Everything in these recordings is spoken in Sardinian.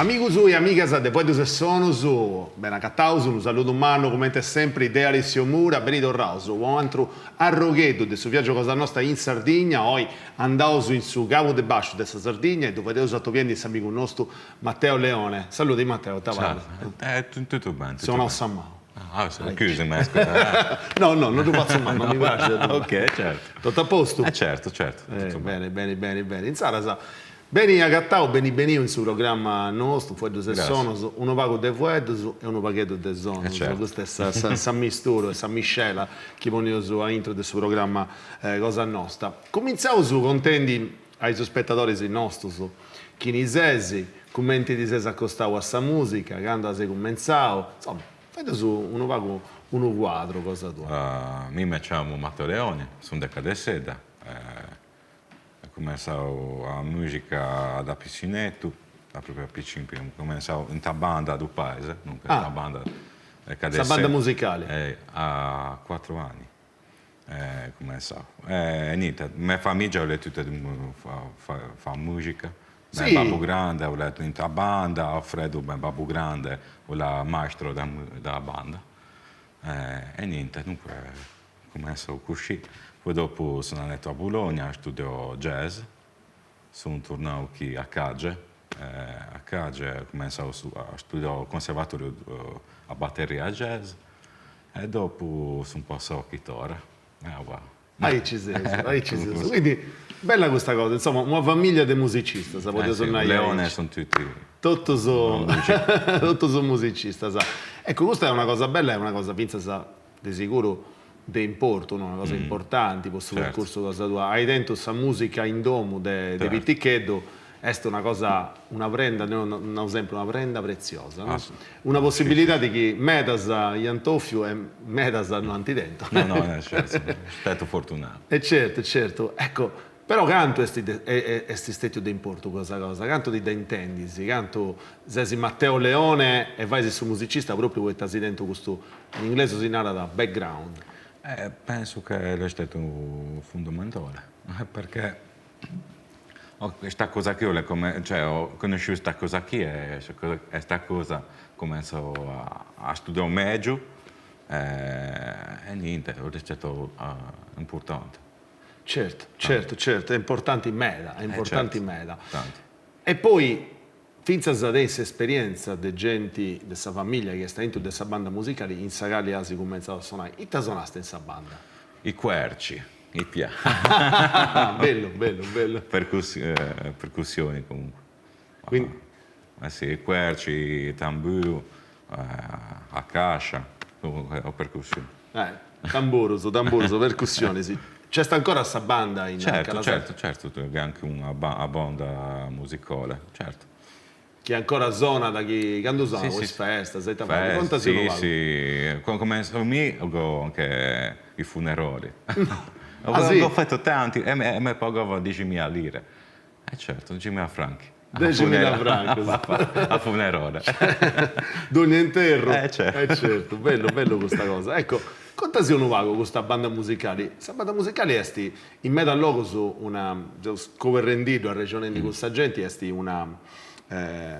Amigus e amigas de Fueddus e Sonus, beni agataus, unu saludu mannu cumenti sempri de Alessio Mura, beni torraus po u' atru arrogheddu de su viaggiu cosa nosta in Sardigna, oi andaus in su cabu de basciu de sa Sardigna e ddu fadeus atobiendindi s'amigu nostu Matteo Leone. Saludi Matteo, ita fais? Ciao, tutto bene. Si 'onau sa manu. Ah, scusami, scusa. No, no, non ddu fatzu mai, ma mi praxit a ddu fai. Ok, certo. Totu a postu? Eh certo, certo. Beni, beni, beni, beni. Insaras, beni agatau, beni beniu in su programma nostu, Fueddus e Sonus, unu pagu de fueddus e unu pagheddu de sonus, custa est s'ammisturu e sa miscela chi poneus aintru de su programma cosa nosta. Cumintzaus contendi a is spetadoris nostus chini ses, cumenti ti ses acostau a sa musica, candu as cumentzau, insoma, fadeus unu pagu unu cuadru cosa tua. Mi me ciamu Matteo Leone, sun de Cadesedda, Ho cumentzau a musica da piccinettu, da propriu a piccinu, ho cumentzau in sa banda du paese, dunque in sa banda de Sa banda musicali. A cuatru anni ho cumentzau. E niente, me famiggia 'olet tutti fa musica, me babbu grande 'olet in sa banda, Alfredo me babbu grande 'olet maestro da banda e niente, dunque Cumentzau cuscì, poi dopu sono andato a Bologna a studiò jazz, sono tornau chi a Cage, a Cage ho cumentzau a studiò al conservatorio a batteria jazz e dopu sono passau a chitarra e va. Aici seus, aici seus. Quindi bella custa cosa, insoma una familia de musicistas, podeus nai aici. Leone sunt tutti. Totus, totus musicistas. Eccu custa est una cosa bella e una cosa fintzas De siguru de importu, no, una cosa importanti po su percursu cosa tua. Ai tentu sa musica in domu de piticheddu est una cosa, una prenda, deu nau sempri, una prenda pretziosa, no? Una possibilidadi chi medas iant 'ofiu e medas no ant tentu. No, no, certu, stetu fortunau. E certu, certu. Ecco, Però cantu est est stetiu de importu custa cosa, cantu ti dda intendis, cantu ses Matteo Leone e fais su musicista propriu poita as tentu custu, in inglesu si narat background. Penso che l'est stetu fundamentale, perché sta cosa chi cioè ho conosciuto sta cosa chi e sta cosa cumentzo a studiare meglio e niente, est stetu importante. Certu, certu, certu, est importanti meda, est importanti meda. E poi fintzas de s'esperienza de genti de sa familia chi est aintru de sa banda musicali in sa cali as cumentzau a sonai, ita sonasta in sa banda? I querci, i pia. Bellu, bellu, bellu. Percussioni comunque. Quindi. Eh sì, i querci, tamburu, a cascia, comunque o percussioni. Tamburus, tamburus, percussionis. Nc'est ancora sa banda in Certo, certo, certo, c'è anche una banda musicale, certo. Chi ancora sonat, chi candu sonat po is festas, ita fait? Contasi unu pagu. Sì, sì, come mi anche i funerali. Ho fatto tanti e me pagava diecimila lire. E certo, diecimila franchi. Deximila francus. A funerale. Dogna interru. Eh certo. Eh certu, bellu bellu custa cosa. Ecco, contasi unu pagu custa banda musicali. Sa banda musicali est in medas logus una, seu scoberrendiddu arrexonendi cun sa genti, est una,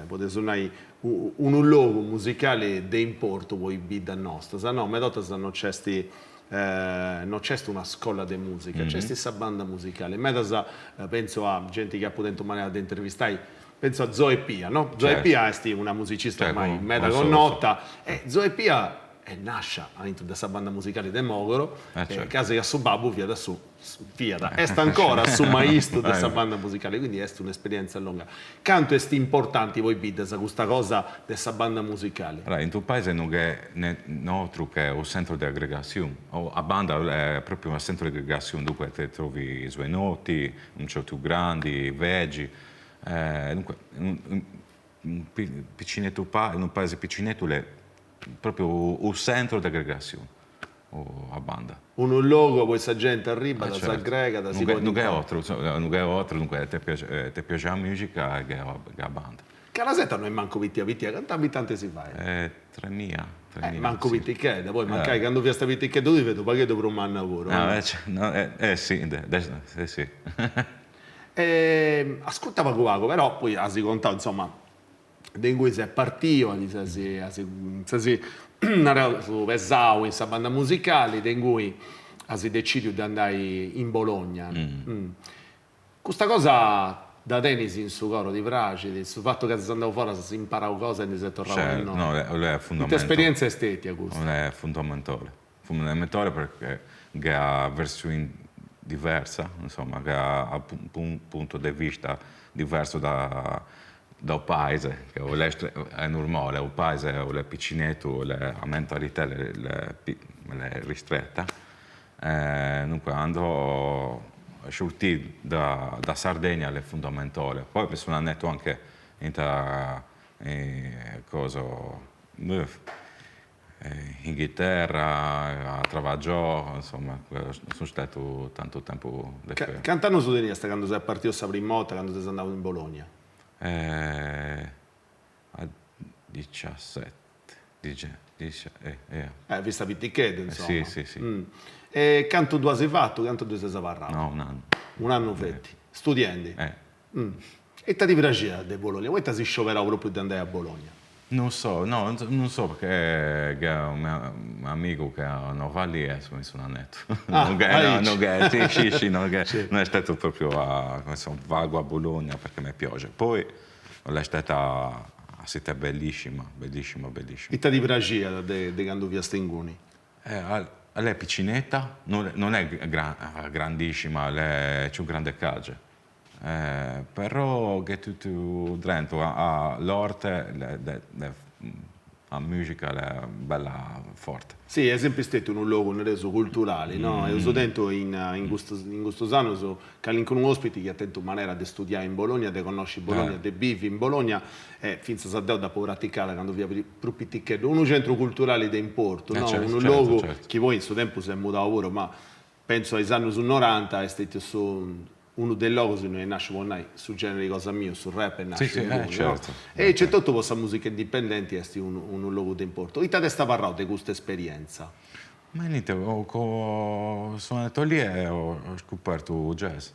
podeus nai, unu logu musicali de importu po is biddas nostras, no? Meda 'ortas no nc'est no nc'est una scola de musica, nc'est sa banda musicali, medas, pentzu a genti chi apu tentu manera de intervistai, pentzu a Zoe Pia, no? Zoe Pia est una musicista ormai meda connota e Zoe Pia est nascia aintru de sa banda musicali de Mogoro, casi ca su babbu fiat su Fiat, est ancora su maistu de sa banda musicali, quindi est un'esperienza longa. Cantu est importanti po is biddas custa cosa de sa banda musicali? Allora, in su paese non gh'est atru che u centro de aggregazione, a banda est propriu unu centro de aggregazione, dunque te trovi giovanotti, un certu grandi, vegi, dunque unu piccinettu unu paese piccinettu est propriu u centro de aggregazione. A banda. Unu logu po sa gente arribat, s'aggregat, si ponit. Non gh'est atru, non gh'est atru, dunque te te piace a musica e gh'est a banda. Calasetta no est mancu pitia pitia, cantu abitantes si fait? Tremila, tremila. Mancu pitichedda, poi mancai candu fiast piticheddu tui fiat unu pagheddu prus manna puru. Eh si, eh si. Ascurta pagu pagu, però poi as contau, insoma. De ingui ses partiu, ti ses ses nareus pesau in sa banda musicali, de ingui as decidiu de andai in Bologna. Custa cosa dda tenis in su coro, ti praxit, su fatu ca ses andau foras as imparau cosa e ndi ses torrau a innoi? No, è fondamentale. Ita esperienza est stetia custa? È fondamentale, fondamentale perché gh'est versione diversa, insomma, che ha un punto de vista diverso da da 'o paese, che è normale, 'o paese è piccinetto, la mentalità è ristretta, dunque andò sciortì da da Sardegna l'est fondamentale, poi mi sono andato anche inta cosa Inghilterra, a travagiò, insomma, so statu tantu tempu de fermu. Cant'annus teniast candu ses partiu sa prima 'orta, candu ses andau in Bologna? A diciasette, eia. Fista piticheddu, insomma. Si, si, si. E cantu ddu as fatu, cantu ddu ses abarrau? No, un'annu. Un'annu feti, studiendi? Eh. Ita ti praxiat de Bologna? Poita as scioberau propriu de andai a Bologna? Non so, no, non so perché gh'est un amigu che andava lì e mi sono annetu. Ah, aici. No gh'est, sì, sì, sì, no gh'est, no est stetu propriu a, insomma, vago a Bologna perché mi piace. Poi est stata una città bellissima, bellissima, bellissima. Ita ti praxiat de de candu fiast inguni? L'est piccinetta, non è grandissima, l'est ciù grande Cagliari Però gh'est totu drento, a l'orte a musica l'est bella forte. Si, est sempri stetiu unu logu, nareus, culturali, no? Eus tentu in in custus in custus annus calincunu ospiti chi at tentu manera de studiai in Bologna, de connosci Bologna, de bivi in Bologna e fintzas deu dd'apu praticada candu fia prus piticheddu, unu centru culturali de importu, no? Unu logu chi poi in su tempus est mudau puru, ma Pentzu a is annus noranta est stetiu su unu de is logus innui est nasciu po nai su generi cosa miu, su rap est nasciu inguni, no? E aici etotu po sa musica indipendenti est unu unu logu de importu. Ita t'est abarrau de custa esperienza? Ma niente, sono andato lì e ho scoperto jazz.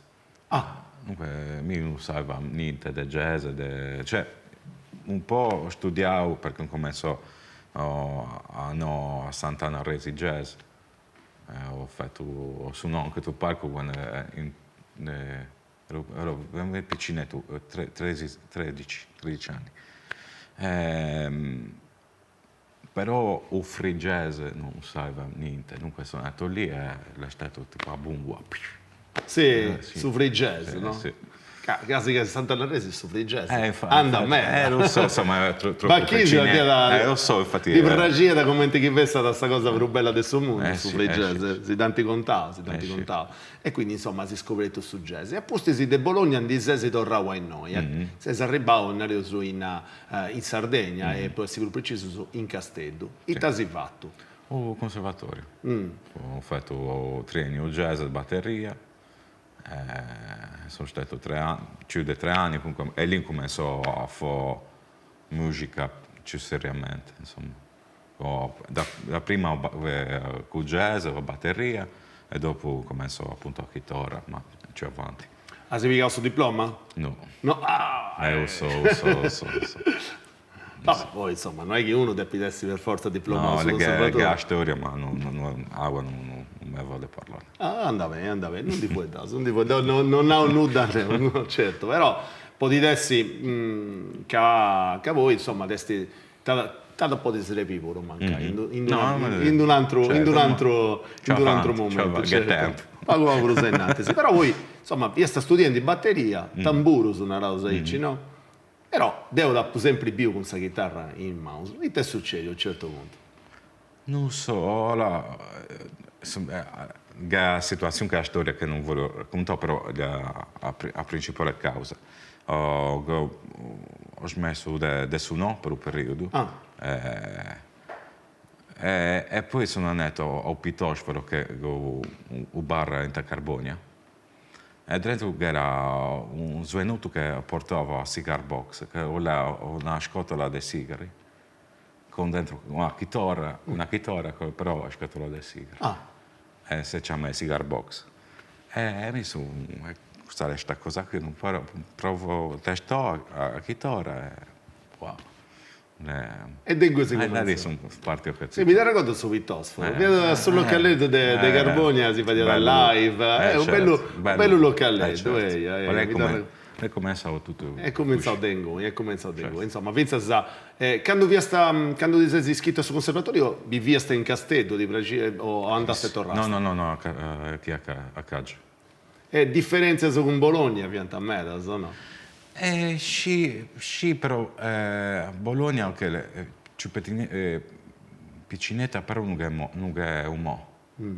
Ah. Dunque mi non sapeva niente de jazz, de cioè un po' ho studiau perché ho comesso a andò a Sant'Anna Arresi Jazz Ho fatu, ho sonau anche sul palco quando ero ero veramente piccinettu, tredici, tredici anni. Però 'o free jazz non sapeva niente, dunque sono andato lì e l'est stato tipo 'a bumba. Si, su free jazz, no? Si. Ca casi ca Sant'Anna Arresi su free jazz andat meda. Eh lu so, insomma, troppu Bachisio Eh lo so, infatti. Ddi praxiat cumenti chi fessat sa cosa prus bella de su mundu, su free jazz, si dd'ant contau, si dd'ant contau. E quindi insomma as scobertu su jazz. E a pustis de Bologna ndi ses torrau a innoi, ses arribbau, nareus, in in Sardegna e po essi prus precisus in Casteddu. Ita as fatu? U conservatoriu. Ho fatto triennio jazz e batteria Sono stato tre anni, ciù de tre anni comunque, e lì incumenzo a fà musica ciù seriamente, insomma. Da da prima cu jazz, a batteria e dopu incumenzo appunto a chitarra, ma ciù avanti. As pigau su diploma? No. No, ah! Eh 'u so 'u so 'u so 'u so. Vabbè, poi insomma, no est chi unu depit essi per forza diplomau a su No, conservatoriu. gh'est 'a storia, ma no no agoa no no me va de parlare. Ah, andat beni, andat beni, non ndi fueddaus, non ndi fueddaus, no no nau nudda deu, certu, però podit essi ca ca poi insomma t'est t'at a podi srebiri puru mancai in in d'un'atru in d'un'atru in d'un'atru momentu, certu, pagu pagu prus a innantis, però poi insomma fiast studiendi batteria, tamburus naraus aici, no Però deu t'apu sempri biu cun sa chitarra in manus, ita est sucediu a un certu puntu? Non so, allora, gh'est a situazione che a storia che non voglio raccontare, però a principale causa, ho smesso de de sonare per un periodo e poi sono andato a 'o Pitosforo che u bar inta Carbonia E dentro gh'era unu svenutu che portava a cigar box, che una scatola de sigari, con dentro una chitarra, una chitarra però a scatola de sigari. Ah. E si ciama cigar box. E mi so, custa est sa cosa qui, provo a testare a chitarra e. Wow. E de ingui si cumentzat. Si, mi dd'arregordu su Pitosforo, fiat su localleddu de Carbonia, si fadiat live, unu bellu bellu localleddu, eia eia. Est cumentzau totu. Est cumentzau de ingui, est cumentzau de ingui, insoma fintzas candu fiast, candu ti ses iscritu a su conservatoriu biviast in Casteddu, ti praxiat o andast e torrast? No no no no chi a Caggiu. E diferentzias cun Bologna fiant medas o no? Sci, sci però Bologna ok ciù piccinetta però no che no che imoi,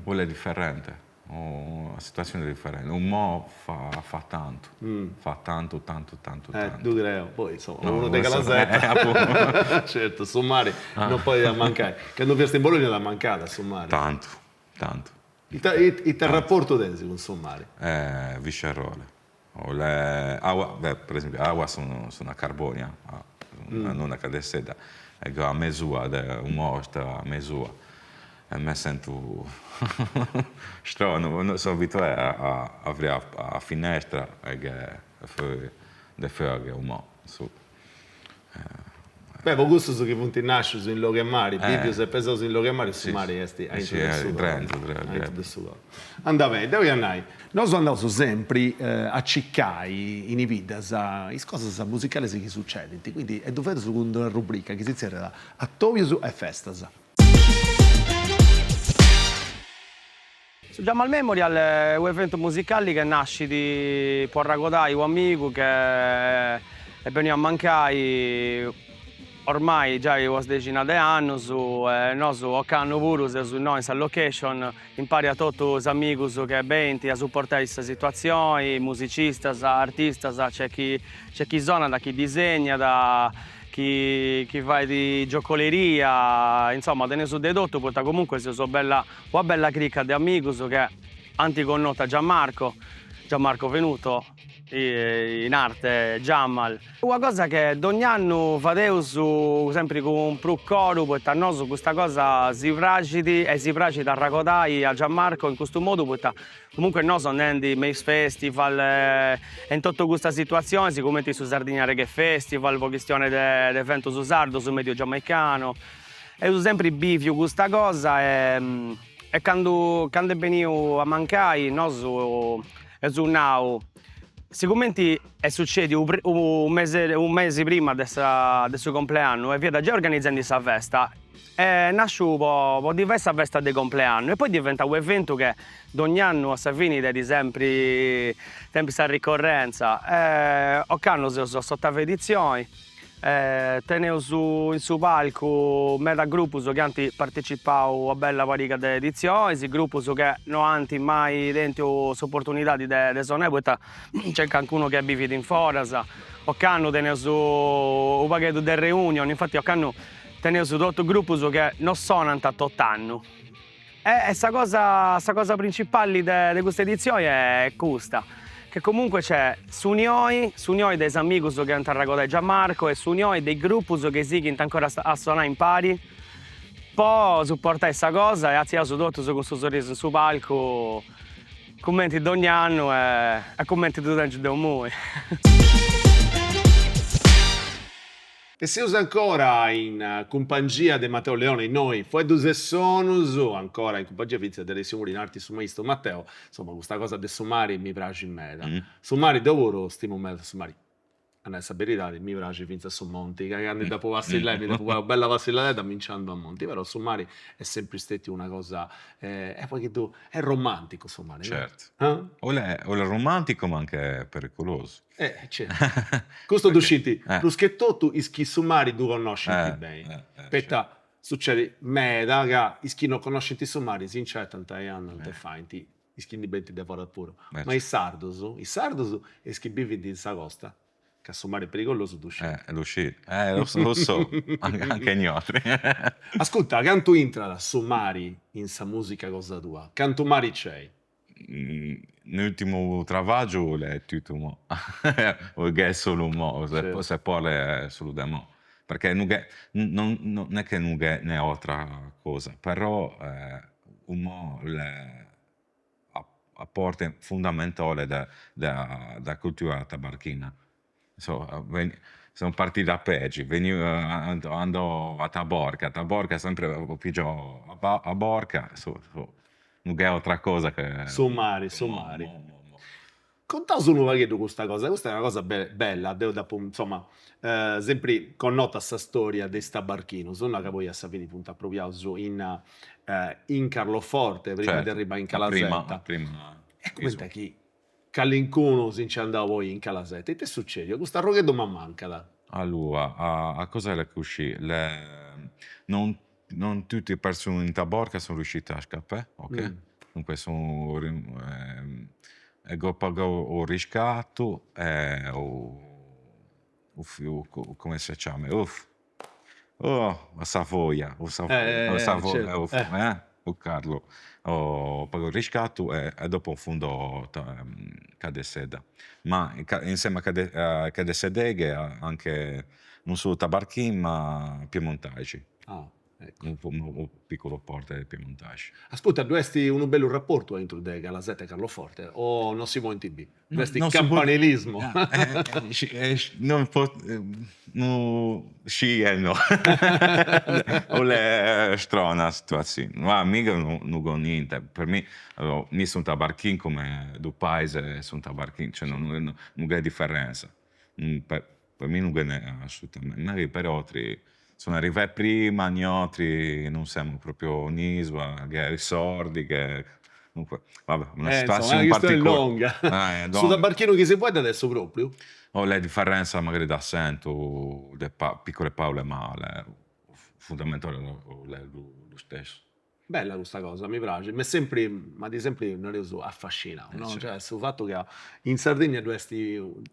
quella è differente, la situazione è differente, imoi fa fa tantu, fa tantu tantu tantu tantu. Ddu creu, poi insoma unu de Calasetta, certu su mari non podit ammancai, candu fiast in Bologna t'ammancàt su mari? Tantu, tantu. Ita ita raportu tenis cun su mari? Viscerale. Aua, beh, per esempio, aua sono a Carbonia, non a Cadesedda, e a mesua, imoi est a mesua, e me sentu stranu, so abituau a abri a finestra e che de fora che imoi, su Beh, po cussus chi funt nascius in logu 'e mari, bivius e pesaus in logu 'e mari, su mari est aintru de su coru, aintru de su coru. Andat beni, deu ia nai, nosu andaus sempri a circai in is biddas is cosas musicalis chi sucedint, quindi e ddu fadeus cun d'una rubrica chi si zerriat Atobius e festas. Su Jamal Memorial est un'eventu musicali che nascit po arragodai u' amigu che est beniu a mancai ormai giai uas dexina de annus e nosu ocannu puru seus innoi in sa location impari a totu is amigus che benint a suportai sa situatzioni, musicistas, artistas, nc'est chi nc'est chi sonat, chi disegnat, chi chi fait giocoleria, insoma teneus de totu poita comunque seus una bella Una bella crica de amigus che ant connotu a Gianmarco, Gianmarco Venuto, in arte Jamal. Una cosa che dogn'annu fadeus sempri cun prus coru poita a nosu custa cosa si praxit e si praxit arragodai a Gianmarco in custu modu poita comunque nosu andendi me is festival e in totu custas situatzionis cumenti su Sardigna Reggae Festival po chistioni de eventus sardus medio giamaicanu Eus sempri biviu custa cosa e e candu candu est beniu a mancai nosu eus nau, sigumenti est sucediu u mese u mesi prima de sa de su compleannu e fiat giai organizendi sa festa, est nasciu po po ddi fai sa festa de compleannu e poi diventat u eventu che dogn'annu a sa fini tenit sempri sempri sa ricorrenza e ocannu seus a s'otava edizioni Teneus in su palcu meda grupus chi ant partecipau a bella pariga de editzionis, grupus che no ant mai tentu s'oportunidadi de sonai poita nc'est cancunu che bivit in foras. Ocannu teneus u' pagheddu de reunion, infati ocannu teneus totu grupus che no sonant tot'annu. E sa cosa sa cosa principali de de custa editzioni est custa, che comunque c'est s'unioni, s'unioni de is amigus chi ant arragodai Gianmarco e s'unioni de is grupus chi sighint ancora a sonai impari po suportai sa cosa e atziaus totus cun su sorrisu in su palcu Cumenti dogna annu e cumenti ddu tengiu deu immoi. E seus ancora in cumpangia de Matteo Leone innoi, Fueddus e Sonus, ancora in cumpangia fintzas de Alessio Mura in arti su maistu Matteo, insoma custa cosa de su mari mi praxit meda, su mari deu puru stimu meda su mari, A nai sa beridadi mi praxit fintzas su monti, ca candu depu passillai mi depu fai una bella passilladedda mi nci andu a monti, però su mari est sempri stetiu una cosa e poi chi ddu est romanticu su mari, no? Certu, est romanticu ma anche pericolosu. Eh certu, custu ddu scint prus che totu is chi su mari ddu connoscint beni, poita sucedit meda ca is chi no connoscint su mari si nci 'etant e andant e faint is chi ndi benint de foras puru, ma is sardus, is sardus e is chi bivint in sa costa, ca su mari est perigolosu ddu scint. Ddu scint, lo so, anche noatri. Ascurta, cantu intrat su mari in sa musica cosa tua? Cantu mari c'est? L'ultimu travagiu est tutto mo, est solu mo, se pole est solu de mo, perché non non est che non gh'est un'altra cosa, però u mo l'est a parte fondamentale de da cultura tabarchina. Sono partito a pegi, veniu, ando a Taborca, Taborca sempre apu pigiau a Borca, su non nc'est atra cosa che Su mari, su mari. Contaus unu pagheddu custa cosa, custa est una cosa bella, deu dd'apu insoma sempri connota sa storia de is tabarchinus, no, ca poi a sa fini funt aprobiaus in in Carloforte prima de arribai in Calasetta. E cumenti est chi calincunu si nc'est andau poi in Calasetta, ita est sucediu? Custu arrogheddu m'ammancat. Allora, a cosa est cuscì, non non tutte le persone in Taborca sono riuscite a scappà, ok, dunque sono pagau u' riscattu e u come si ciama oh a Savoia, u Savoia, u Savoia u Carlo, pagau u riscattu e dopo fundò Ca de Seda, ma insieme a Ca de Sedeghe anche non solu tabarchin ma piemontaisi. Ah, ecco. Unu piccolo parte de piemontaisi. Ascurta, ddu est unu bellu raportu a intru de Calasetta e Carloforte o non si podint biri? Ddu est campanilismo? Non sì e no, est strana sa situazioni, ma miga no go niente, per mi, mi sun tabarchin come du paise sun tabarchin, cioè non nc'est differenza, Per mi non gh'est assolutamente, magari per atri sono arrivai prima, noatri non semu propriu un'isula, gh'est i sordi, gh'est, comunque, vabbè, una situazioni particolari. longa. Su tabarchinu chi si fueddat est su propriu? O le differenza magari d'accentu de piccole parole ma fondamentale l'est lu stesso. Bella custa cosa, mi praxit, m'est sempri, m'at sempri, nareus, affascinau, no, cioè su fatu ca in Sardigna ddu est,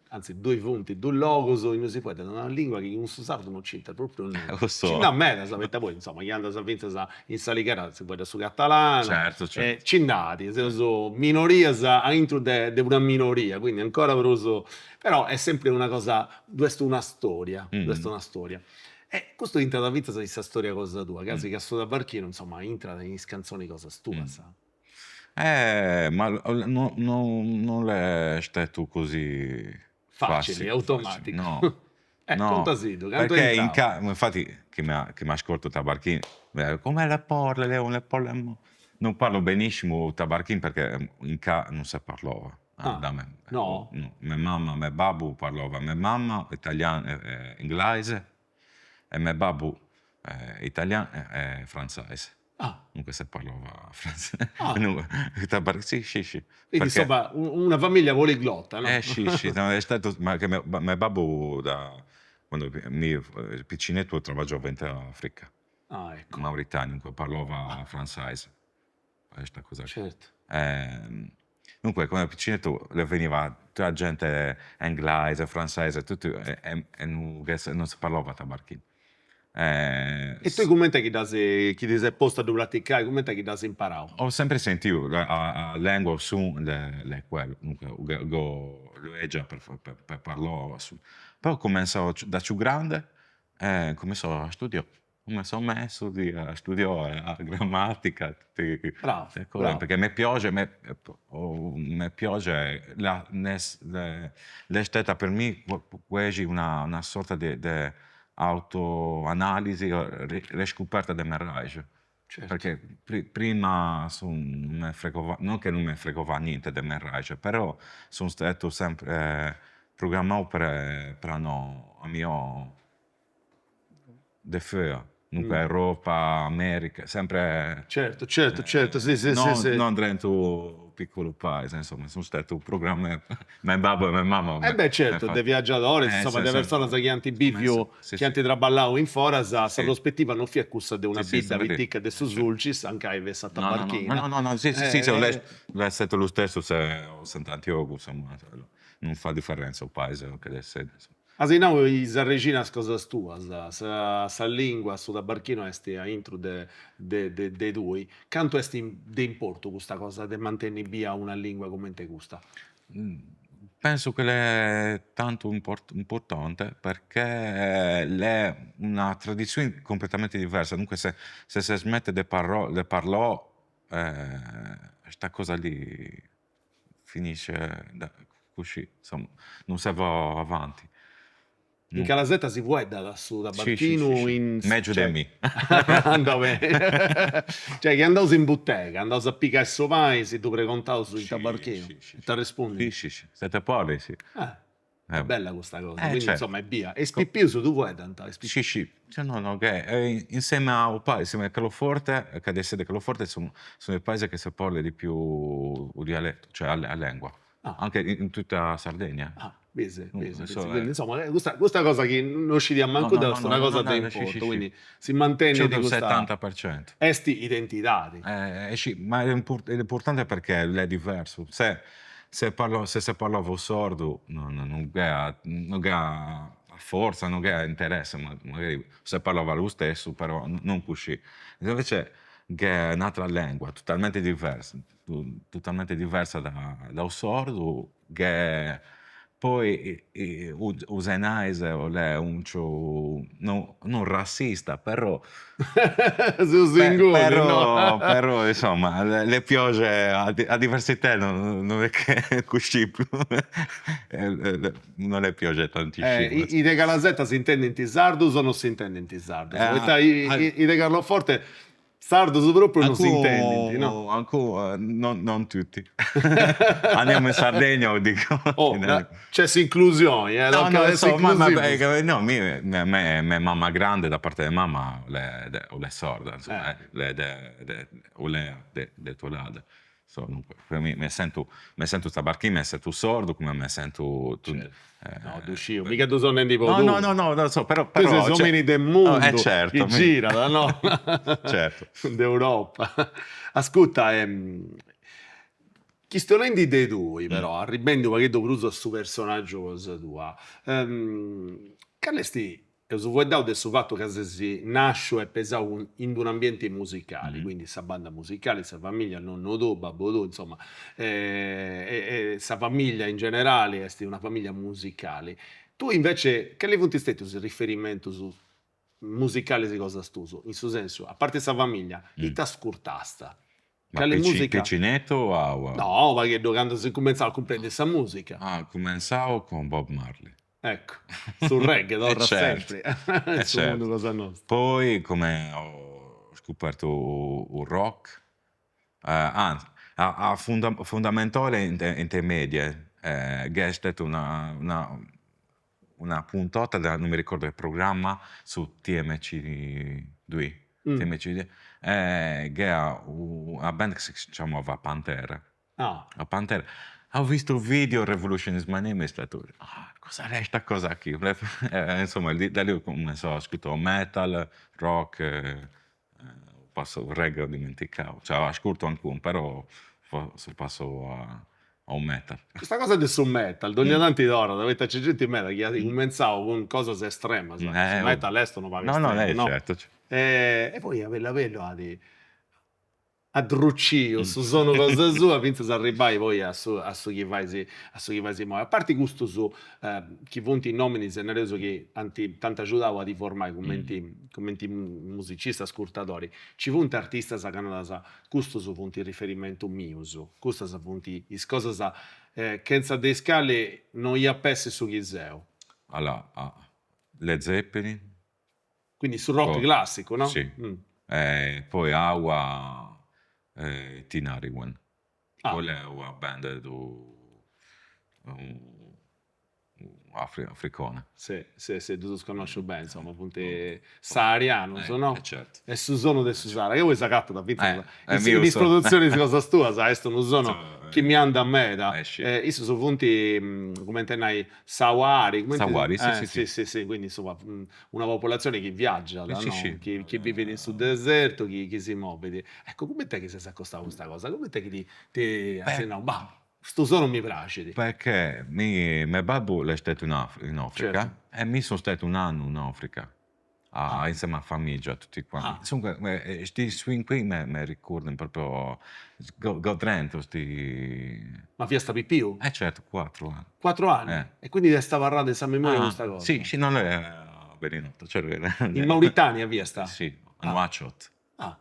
anzi ddoi funt dus logus innui si fueddat una lingua chi cun su sardu non c'intrat propriu nudda, nci nd'at medas, poita poi insoma chi andas finzas in S'Alighera si fueddat su catalanu, Certu certu. nci nd'at, seus minorias aintru de de una minoria, quindi ancora prus, però est sempri una cosa, ddu est una storia, ddu est una storia E custu intrat fintzas in sa storia cosa tua, casi ca su tabarchinu, insoma, intrat in is cantzonis cosas tuas. Ma no no non l'est stetu così facili, automaticu. No. E contasiddu, cantu est intrau. Perché in infatti chi chi m'ascolta tabarchinu, come le parle, le parle, non parlo benissimo tabarchinu perché in ca non si parlava Ah, da me. No? No, me mamma, me babbu parlava, me mamma italianu e inglese e me babbu italianu e frantzese. Ah. Dunque si parlava frantzese. Ah. Sì, sì, sì. Quindi insomma una famiglia poliglotta, no? Eh sì, sì, no, è stato, ma che me me babbu da quando mi piccinettu travagliava in Africa. Ah, ecco. Mauritania, dunque parlava frantzese. Questa cosa. Certo. Dunque quando ero piccinettu le veniva tutta la gente inglese, franzese, tuttu e e non si parlava tabarchinu. E tui cumenti chi dd'as, chi ti ses postu a ddu praticai, cumenti chi dd'as imparau? Ho sempre sentiu la lingua su l'est quello, dunque go lu per per parlò, poi ho cumenzau da ciù grande e cumenzau a studiò Mi so messo a studiare a grammatica, tutte Bravo, cose, bravo. perché me piace, me me piace la l'est stata per me quasi una una sorta de de autoanalisi, riscoperta de me raixe, Certo. perché prima non me fregava, non che non me fregava niente de me raixe, però son steto sempre programmau per per andà a mio de fora, dunque Europa, America, sempre Certo, certo, certo, sì, sì, sì, sì. Non drento u piccolo paese, insomma, sun stetu programmau, me babbu e me mamma Eh beh certo, de viaggiadores, insomma, de personas chi ant biviu, chi ant traballau in foras, sa prospettiva non fiat cussa de una bidda pitica de su Sulcis, ancai fessat tabarchina. No, no, no, sì, sì, sì, l'est stetu lu stessu se Sant'Antiogu, insomma, non fa differenza u paese che de sede, insomma. As nau is arrexinas cosas tuas, sa sa lingua, su tabarchinu est aintru de de de tui, cantu est de importu custa cosa de mantenni bia una lingua cumenti custa? Penso che l'est tantu importante perché l'est una tradizione completamente diversa, dunque se se se smette de de parlò sta cosa lì finisce così, insomma, non si va avanti. In Calasetta si fueddat su tabarchinu in. Megiu de mi. Andat beni. Cioè chi andaus in butega, andaus a pigai su pani, si ddu pregontaus in tabarchinu e t'arrespundint. Si si, se te parli si. Est bella custa cosa, quindi insomma est bia. E is pipius ddu fueddant? Si si, no no che insieme a u paese, insieme a Carloforte, ca de de Carloforte sono i paesi che si parla di più u dialetto, cioè a lingua Anche in tutta Sardegna. Ah, bisi, bisi, bisi. Quindi insomma custa custa cosa chi non scidia mancu deu est una cosa de importu, quindi si mantenit custa. 70%. Est identidadi. Eh si, ma è importante perché è diversu, se se parlo se se parlava u sardu non non gh'est non gh'est forza, non gh'est interesse, magari se parlava lu stessu, però non così, invece gh'est un'altra lingua totalmente diversa totalmente diversa da u sardu che poi u Senaise l'est unciu non rassista però Seus inguni no però insomma le piace a diversità non est che cuscì non le piace tantissimo. Is de Calasetta s'intendint sardus o non s'intendint sardus? Poita is de Carloforte Sardus propriu non s'intendint, no? Ancora, non tutti. Andiamo in Sardegna o dico. Oh, c'è s'inclusioni, eh, no, no, insomma, ma, no, mi, me, me mamma grande da parte de mamma l'est sarda, insomma, eh. l'est de, de, l'est de, de Teulada. So, dunque, mi, mi sentu, mi sentu tabarchinu, mi sentu sardu, come mi sentu... No, ddu sciu, mica ddu seu nendi po tui. No, no, no, no, so, però... Tui ses omini de mundu, eh, certo, chi girat, no? Certo. D'Europa. Ascurta, chistionendi de tui però, arribendi u' pagheddu prus a su personaggiu cosa tua, cali est Eus fueddau de su fatu ca ses nasciu e pesau in d'unu ambienti musicali, quindi sa banda musicali, sa familia, nonnu tuu, babbu tuu, insoma, e sa familia in generali est una familia musicali. Tui invece cali funt stetius is riferimentus musicalis cosas tuus, in su sensu, a parti sa familia, ita ascurtasta? Ma Cali musica? Piccinettu o aua? No, pagheddu candu as cumenzau a cumprendi sa musica. Ah, cumenzau cun Bob Marley. Ecco, su reggae torrat sempri in su mundu cosa nostra. Poi come ho scoperto u rock, anzi, a fondamentale in te medie, gh'est stata una una una puntata de non mi ricordo che programma su TMC dui, TMC dui, gh'era una band che si chiamava Pantera Ah. A Pantera. Ho visto il video Revolution is my name e è stato, ah, cosa è sta cosa qui? Insomma, da lì ho cominciato a ascoltare metal, rock, eh, passo reggae ho dimenticato, cioè ascolto ancora, però sono passato a, a u metal. Custa cosa de su metal, dogna tanti torrat, poita nc'est genti meda chi at cumenzau cun cosas estremas, su metal est unu pagu estremu, no? No, no, certo. E poi a bellu a bellu at addruciu su sonu cosa sua fintzas a arribbai poi a su a su chi fais a su chi fais immoi. A parti custus chi funt nominis nareus chi ant t'ant agiudau a ti formai cumenti cumenti musicista ascurtadori, nci funt artistas ca naras custus funt is riferimentus mius, custas funt is cosas chentza de is cali non ia ap'essi su chi seu. Allora, Led Zeppelin Quindi su rock classicu, no? Sì. E poi aua Tinariwen. Quella è una band du africana. Si, si, si, ddus connosciu beni, insoma, funt saharianus, no? Eh certo. E su sonu de su Sahara, che poi s'agatat fintzas in is produtzionis cosas tuas, est unu sonu chi mi andat meda. Issus funt, cumenti a nai, Sawari, cumenti Sawari, si, si, si. Si, si, quindi insoma una popolatzioni chi viaggiat, no? Chi chi bivit in su desertu, chi chi si movit. Ecco, cument'est chi s'est acostau custa cosa? Cument'est chi ti ti as nau, bah, custu sonu mi praxit? Perché mi me babbu l'est stetu in in Africa e mi so stetu un'annu in Africa a insieme a famiglia tutti quanti. Comunque sti swing qui me me ricordano proprio go drento sti Ma fiasta pipiu? Eh certo, cuatru anni. Cuatru anni? E quindi t'est abarrada in sa memoria custa cosa? Si, si, no no beni noto, In Mauritania fiasta? Si, a Nouakchott. Ah.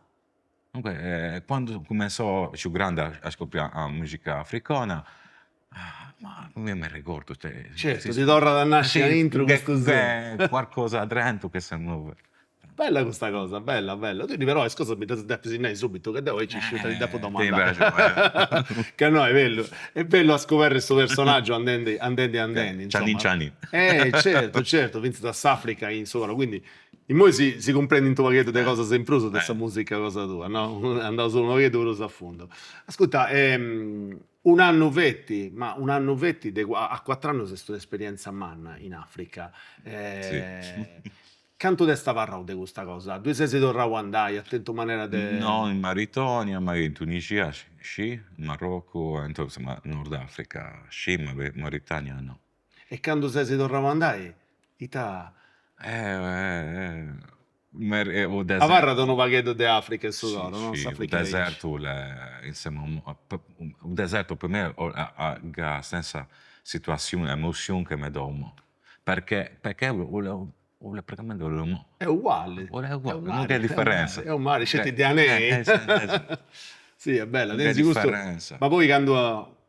Comunque quando cumenzò ciù grande a scoprì a musica africana. Ma mi m'arregordu Certu, ti torrat a nasci aintru custu sonu. Qualcosa dentro che si muove. Bella custa cosa, bella bella. Quindi però is cosas mi ddas depis nai subitu, ca deu aici sciu ita ti depu domandai. Ca no est bellu, est bellu a scoberri su personaggiu andendi andendi andendi, insoma. Cianin cianin. Eh certu certu, finzas a s'Africa in su coro, quindi immoi si si cumprendint u' pagheddu de cosas in prus de sa musica cosa tua, no, andaus unu pagheddu prus a fundu. Ascurta Un'annu feti, ma un'annu feti de a cuatr'annus est un'esperienza manna in Africa. Cantu t'est abarrau de custa cosa? Ddui ses torrau a andai? As tentu manera de. No in Maritania, ma in Tunisia scì, in Maroccu, insoma Nord Africa scì, ma Mauritania no. E candu ses torrau a andai, ita. Abarrat unu pagheddu de Africa in su coro, no? S'Africa aici. U desertu, insomma, u desertu po mei at la stessa situazioni, emozioni che me domu, perché perché praticamente Est uguali. Est uguali, non nc'est differenza. Est u' mari, sceti de anei. Si, est bella, tenis custu, ma poi candu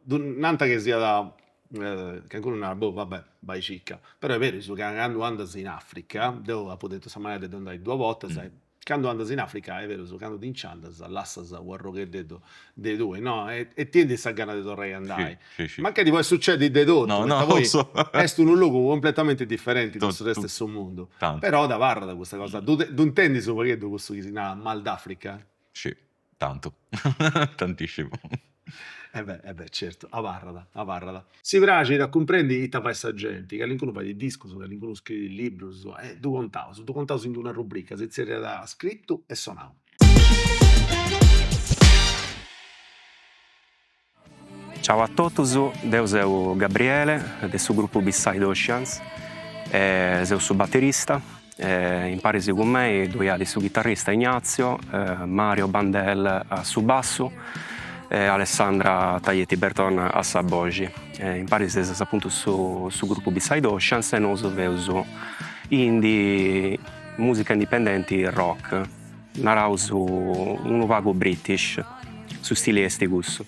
nant chi siat Calincunu narat, boh va bè, bai circa. Però est berus ca candu andas in Africa, deu apu tentu sa manera de ddoi andai duas bortas, e candu andas in Africa est berus, candu ti nci andas lassas u' arrogheddeddu de tui, no, e tenis sa gana de torrai a andai. Mancai ti podit sucedi de totu, poita poi est unu logu cumpletamenti diferenti de su restu de su mundu, però t'abarrat custa cosa, ddu intendis u' pagheddu cussu chi si narat mal d'Africa? Sì. Tantu, tantissimu. E beh, e beh, certu, abarrat, abarrat. Si praxit a cumprendi ita fait sa genti, calincunu fait discus, calincunu scriit librus, e ddu contaus, ddu contaus in d'una rubrica, si zerriat scritu e sonau. Ciao a totus, deu seu Gabriele de su grupu Beside Oceans, seu su baterista, imparis cun mei ddoi at su chitarrista Ignazio, Mario Bandel a su bassu e Alessandra Taglietti Berton a sa boxi. Imparis seus apuntu su su grupu Beside Oceans e nosu feus indie, musica indipendenti rock. Naraus unu pagu british, su stili est cussu.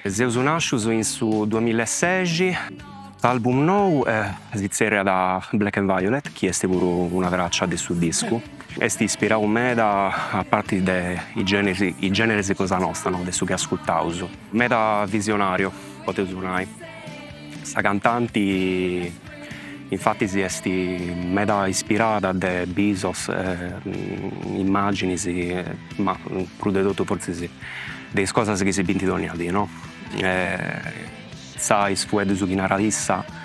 Seus nascius in su duamilla e sexi, s'album nou si zerriat Black and Violet, chi est puru una traccia de su discu. Est ispirau meda a parti de is generis is generis cosa nosta, no, de su chi ascurtaus. Meda visionariu, podeus nai. Sa cantanti infatis est meda ispirada de bisos, immaginis, ma prus de totu fortzis de is cosas chi si bint dònnia dì no. Sa is fueddus chi narat issa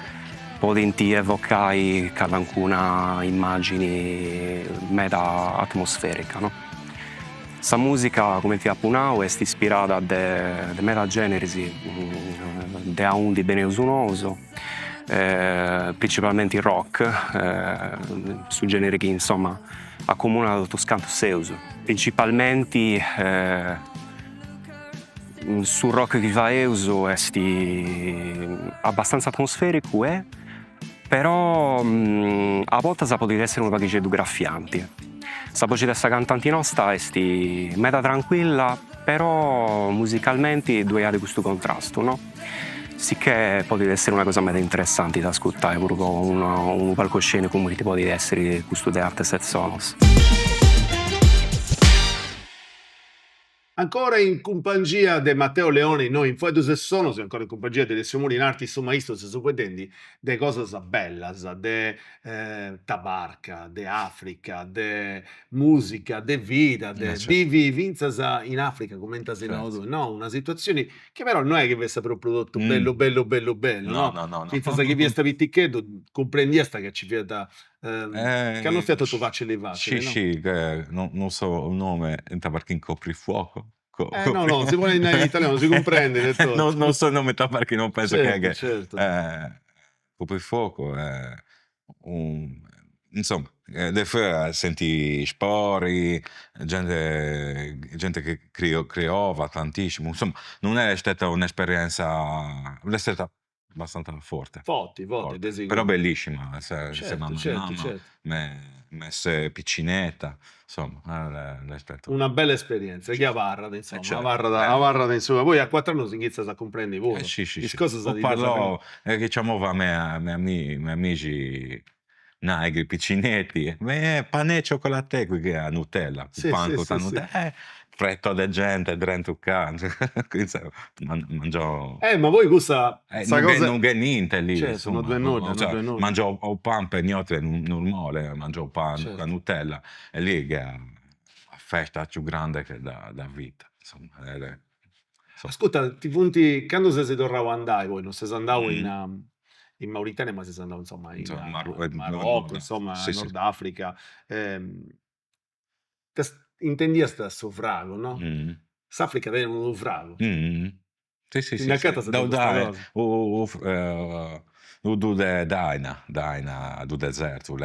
podint evocai calancuna immagini meda atmosferica no. Sa mùsica, cumenti apu nau, est ispirada de meda generis de aundi beneus nosu, principalmenti rock, su generi chi insoma acomunat totus cantus seus. Principalmenti su rock chi faeus est abbastanza atmosfericu e Però a bortas podit essiri unu paghixeddu graffianti. Sa boxi de sa cantanti nosta est meda tranquilla, però musicalmenti ddoi at custu contrastu, no? Sicchè podit essiri una cosa meda interessanti de ascurtai puru po unu palcoscenicu cumenti podit essiri custu de Artes et Sonos. Ancora in cumpangia de Matteo Leone innoi in Fueddus e Sonos e ancora in cumpangia de Alessio Mura in arti su maistu seus fueddendi de cosas bellas, de Tabarca, de Africa, de musica, de vida, de bivi finzas in Africa cumenti as nau tui, no, una situazioni chi però no est chi fessat propriu totu bellu bellu bellu bellu, no, finzas chi fiast piticheddu cumprendiast ca ci fiat Ca non fiat totu facili facili, no? Sì, sì, non so u nome, in tabarchinu coprifuoco. Eh no no, si ponit nai in italianu, si cumprendit e totu. Non so u nome tabarchinu, non penso che. Certu, certu. Coprifuoco insomma, de fuera senti spori, gente gente che criova tantissimu, insomma non est steta un'esperienza, est steta Abbastanza forte. Forti, forti, de siguru. Però bellissima, certo, certo, certo. Me. Messe piccinetta, insomma, Una bella esperienzia chi abarrat, insomma, abarrat abarrat in su poi a cuatr'annus inghitzas a cumprendi puru is cosas ti Parlò, chi ciamova me me amici nai piccinetti, pane e cioccolatè chi a Nutella, u pani cun sa Nutella, preto de gente drentu ca, mangiau Eh ma poi cussa sa cosa non gh'è niente lì, certo, non ddu est nudda, non ddu est nudda, mangiau u pan pe niotri est normale, mangiau u pan cun sa Nutella e lì gh'è a festa chiù grande da da vita, insomma Ascurta, ti funt, candu ses torrau a andai poi, non ses andau in in Mauritania ma ses andau insomma in Marocco, insomma Nord Africa, intendiast su fragu no? S'Africa tenit unu fragu. Si si si. Ti nd'acatas de custa cosa? U de d'aina, d'aina du desertu,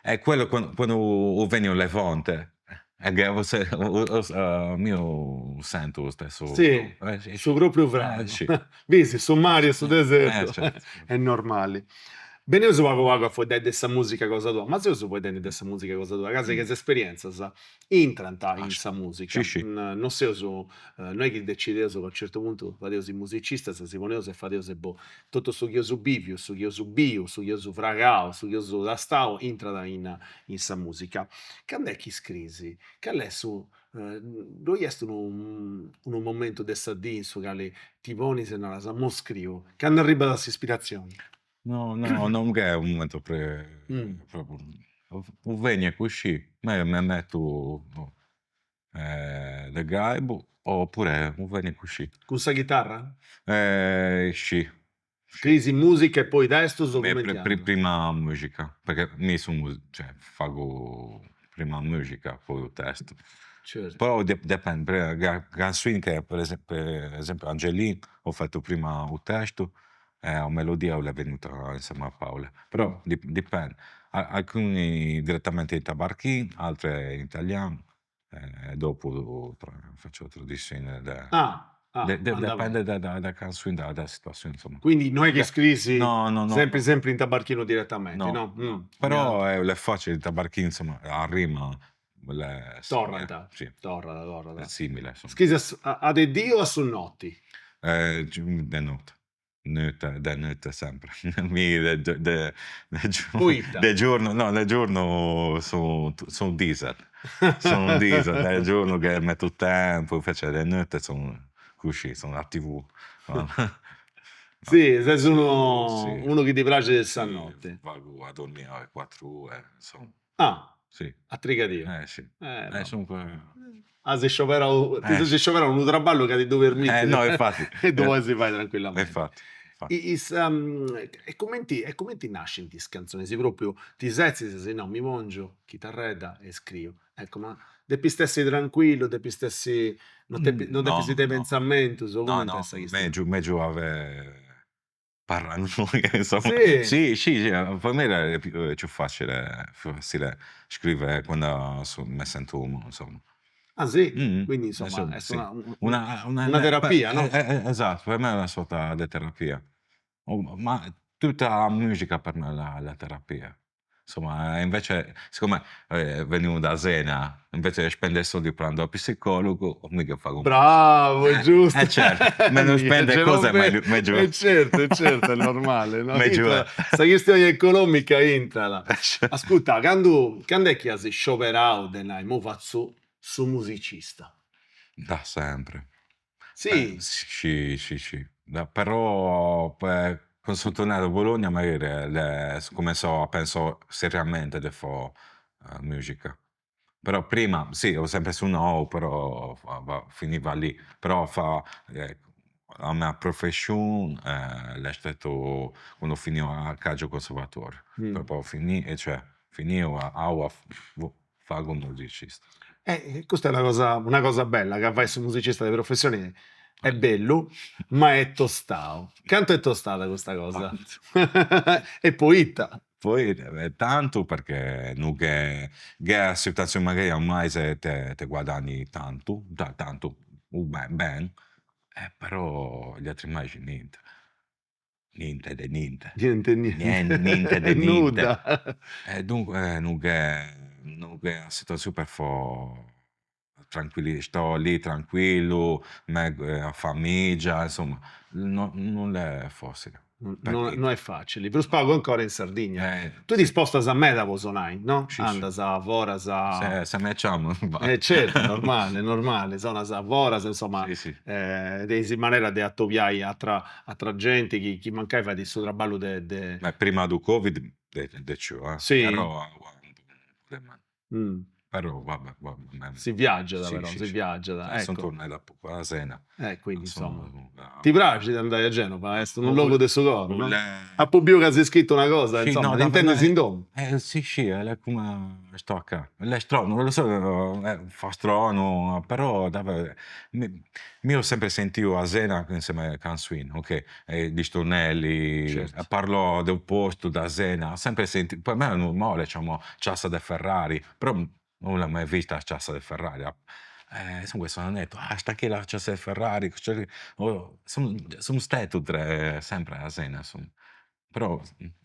e quello quando veni u levante mi sentu u stessu. Si, su propriu fragu. Bisi, su mari e su desertu, est normali. Beneus pagu pagu a fueddai de sa musica cosa tua, ma seus fueddendi de sa musica cosa tua, casi ca is esperienzas intrant in sa musica, non seus, no est chi decideus ca a u' certu puntu fadeus is musicistas, si poneus e fadeus e boh, totu su chi eus biviu, su chi eus biu, su chi eus fragau, su chi eus tastau intrat in in sa musica. Cand'est chi scrisi? Cali est su ddoi est unu unu momentu de sa dì in su cali ti ponis e naras, mo scriu, candu arribat s'ispiratzioni? No no non gh'è un momento pre u veni cuscì, mi mettu de gaibu oppure u veni cuscì. Cun sa chitarra? Scì. Scrisi musica e poi testus o cumenti andat? Prima musica, perché mi su cioè fagu prima musica poi u testu. Certu. Però dipendit, canzoni che per esempiu Angelì ho fatto prima u testu e a melodia l'est venuta insieme a Paola, però dipendit, alcuni direttamente in tabarchinu, altre in italianu e dopu faccio traduzione de Ah ah dipende da canzoni da situazioni insomma. Quindi no est chi scrisi sempri sempri in tabarchinu diretamenti, no? Però l'est facili in tabarchinu insomma a rima Torrat, torrat, torrat. Est simile insomma. Scrisi a de dì o a su noti? De note Notte, de notte sempre, mi de de Poita? De giorno, no de giorno su su diesel, su diesel, de giorno che metto tempo, invece de notte sono cuscì, sono a tivù. Si, ses unu unu chi ti praxit sa notti. Vagu a dormì a cuatru e insomma. Ah, si. A trigadia. Eh si. Eh comunque. As scioberau, ti ses scioberau unu traballu ca ti ddu permittit. Eh no infatti. E ddu podis fai tranquillamenti. Infatti. Is e cumenti e cumenti nascint is cantzonis, propriu ti setzis e no, mi pongiu, chitarredda e scriu. Ecco, ma depist essi tranquillu, depist essi, non depi non depis tenni pentzamentus, o cumenti est sa chistioni? Megiu megiu avere paranoia insomma. Si? Si si po mei est più facile facile scrivere quando mi sento insomma. Ah si? Quindi insomma est una una terapia no? Esatto, per me è una sorta de terapia, ma tutta la musica per me è la terapia Insomma, invece, siccome beniu da sena, invece de spendi soldi po andai a psicologu, mi che fagu. Bravu, est giustu. E certu, meno spendi cosa megliu megiu est. E certu, e certu, est normale, no? Megiu est. Sa chistioni economica intrat. Ascurta, candu cand'est chi as scioberau de nai, imui fatzu su musicista? Da sempre. Si? Si, si, si. Però quando sono tornato a Bologna magari cumenzau a pensai seriamente de fai musica. Però prima, sì, ho sempre sonau, però finiva lì. Però fa la mia profession l'est steto quando ho finiu a calcio conservatorio. Proprio finì, cioè, finiu a fagu u musicista. E custa est una cosa una cosa bella, ca fai su musicista de professioni est bellu, ma est tostau. Cantu est tostada custa cosa? E poita? Poita, tantu perché no gh'è, gh'è situazioni magari ormai te te guadagni tantu, tantu, ben, però gli altri mesi niente. Niente de niente. Niente niente. Niente de niente. Nudda. E dunque nughe nughe una situazione per fò tranquilli, sto lì tranquillu, me a famiggia, insomma, non non l'est fossili. No est facili, prus pagu ancora in Sardigna. Tui ti spostas meda po sonai, no? Andas foras. Se me ciaman. E certu, normali, normali, sonas foras, insoma, tenis manera de atobiai atra atra genti chi chi mancai fait su traballu de de. Prima du covid de ciù, eh. Però Però va bè, va bè. Si viaggiat però, si viaggiat, ecco. Seu tornau da pagu a Asena. Eh quindi insomma. Ti praxit andai a Genova? Est unu logu de su coro, no? Apu biu ca as iscritu una cosa, insomma, t'intendis in domu. Si si, est come sto a ca. Est stranu, non lo so, fa stranu, però davvero mi ho sempre sentiu Asena insieme a canzoni, ok, gli stornelli, parlo de u postu d'Asena, ho sempre sentito, per me è normale, diciamo, ciassa de Ferrari, però non l'ho mai vista la ciassa de Ferrari, comunque sono andato, ah sta chi la ciassa de Ferrari, seu stetiu sempre a Asena, insoma, però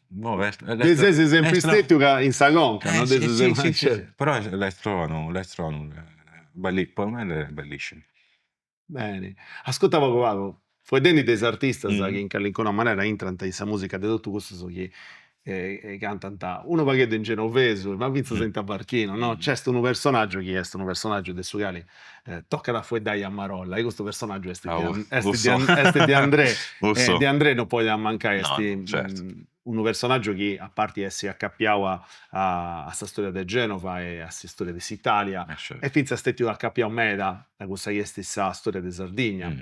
boh est Ti ses sempri stetiu ca in sa conca, no? Si si si si, però est stranu, est stranu, po mei est bellissimu. Beni. Ascurta pagu pagu, fueddendi de is artistas chi in calincuna manera intrant in sa musica de totu cussus chi cantant unu pagheddu in genovesu ma finzas in tabarchinu, no, nc'est unu personaggiu chi est unu personaggiu de su cali tocat a fueddai a marolla e custu personaggiu est est De André, e De André non podit ammancai, est unu personaggiu chi a parti essi acapiau a a sa storia de Genova e a s'istoria de s'Italia est finzas stetiu acapiau meda a cussa chi est sa storia de Sardigna,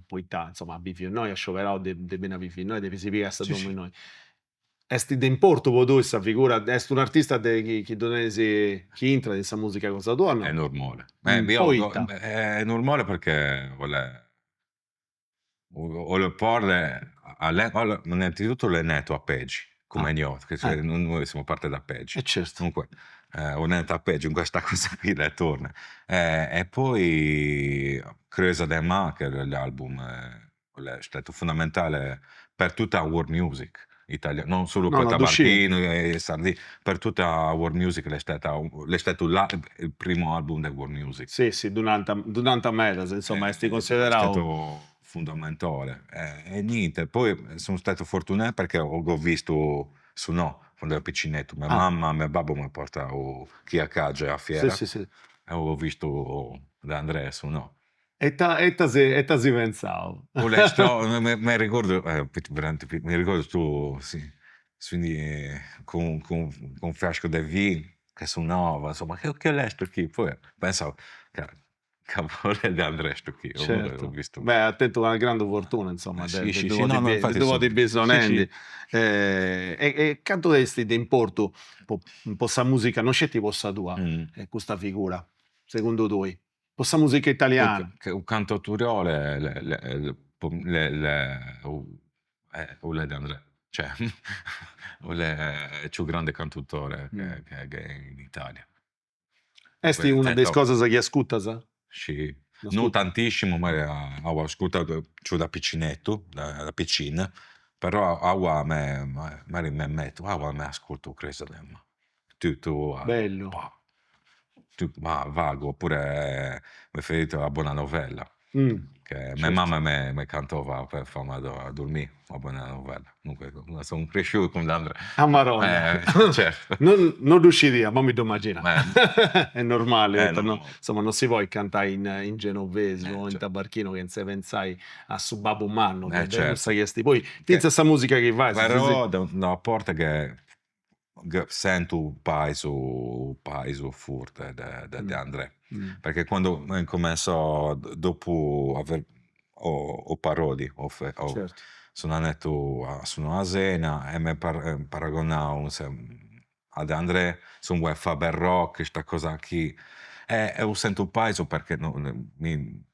poita insoma at biviu innoi, at scioberau de de benni a bivi innoi, de si pigai sa domu innoi. Est de importu po tui sa figura, est un'artista de chi chi ddu tenis, chi intrat in sa musica cosa tua o no? Est normale. Poita? Est normale perché 'Ollu porre, innanzitutto l'est netu a Pegi, come gnò, noi siamo parte da Pegi. E certu. Comunque est netu a Pegi, custa cosa qui l'est torna. E poi Creuse de mà, che l'album est stetiu fondamentale per tutta world music italiana, non solu po tabarchinu e sardigna, per tutta world music est stata, est stetiu il primu album de world music. Si si, ddu nant ddu nant medas, insoma, est considerau. Est stetiu fundamentale e niente, poi seu stetiu fortunau perché ho vistu sonai candu ero piccinettu, mia mamma e mio babbu m'at portau chi a a fiera e ho vistu De André sonai. E ita ita si ita as pentzau? Mi ricordo, veramente mi ricordo tu, sì, quindi cun cun cun fiascu de vinu che sonava, insomma, che che l'est chi, poi pensavo cavolo est De André stu chi, Certu, beh at tentu una grandu fortuna insoma de de ddu podi biri sonendi e cantu est de importu po po sa musica, non sceti po sa tua, custa figura, segundu tui Po sa musica italiana. U cantautoriole l'est De André, cioè l'est su grande cantautore che che in Italia. Est una de is cosas chi ascurtas? Si, non tantissimu, ma apu ascurtau giù da piccinettu, da piccinna, però aua me magari mi mettu, aua mi ascurtu Creuse de mà, tutto Bellu. Ma vagu, oppure preferito la bona novella, che mia mamma me me cantova per farmi addormì, la bona novella, dunque seu cresciu cun De André. A marolla. Certu. Non non ddu scidia, ma mi ddu immagina. Est normali, poita no, insoma non si podit cantai in in genovesu o in tabarchinu chentza pentzai a su babbu mannu de cussa chi est, poi finzas sa musica chi fais. Però de una parte che Sentu u paisu u paisu forte de de De André, perché quando incumenzo dopu aver o Parodi ho sono andetu a su Asena e m'est paragonau a De André, su Faber Rock, custa cosa chi, e sentu u paisu perché mi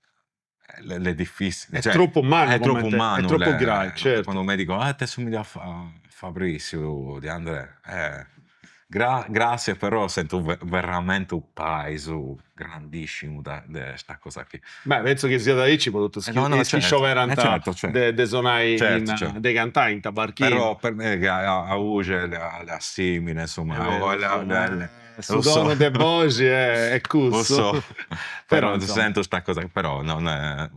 L'est difficili. Est tropu mannu. Est tropu mannu. Est tropu grai, certu. Quando mi dicono, ah ti assomigli a Fabrizio De André, eh. Grazie però sento veramente u' paisu grandissimu de sta cosa qui. Beh pentzu chi siat aici po totus is chi scioberant de sonai in de cantai in tabarchinu. Però per me a 'oxi est simile insoma Su tonu de boxi est cussu. Però sento sta cosa però non è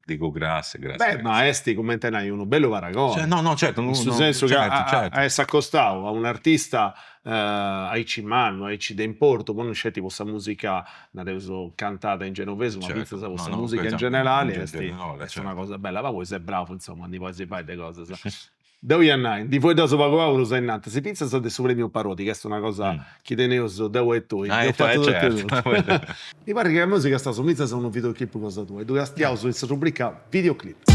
Dicu grazie, grazie. Beh, ma est cumenti nai unu bellu paragoni. No no certu. In su sensu ca a essi acostau a un'artista aici mannu, aici de importu, po non sceti po sa musica, nareus, cantada in genovesu, ma finzas po sa musica in generali, est una cosa bella, ma poi ses bravu, insoma, ndi podis fai de cosas. Deu ia nai, ndi fueddaus pagu pagu prus a innantis, finzas de su premiu Parodi, ca est una cosa chi teneus deu e tui, eus fatu totu e duus. Mi parit ca immoi si castaus finzas unu videoclip cosa tua e ddu castiaus in sa rubrica videoclip.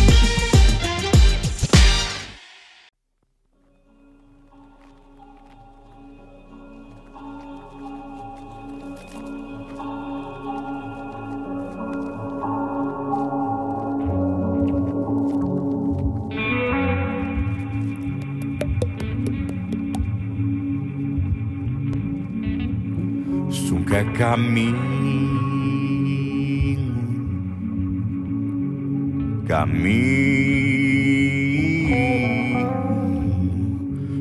Su che camminu, camminu,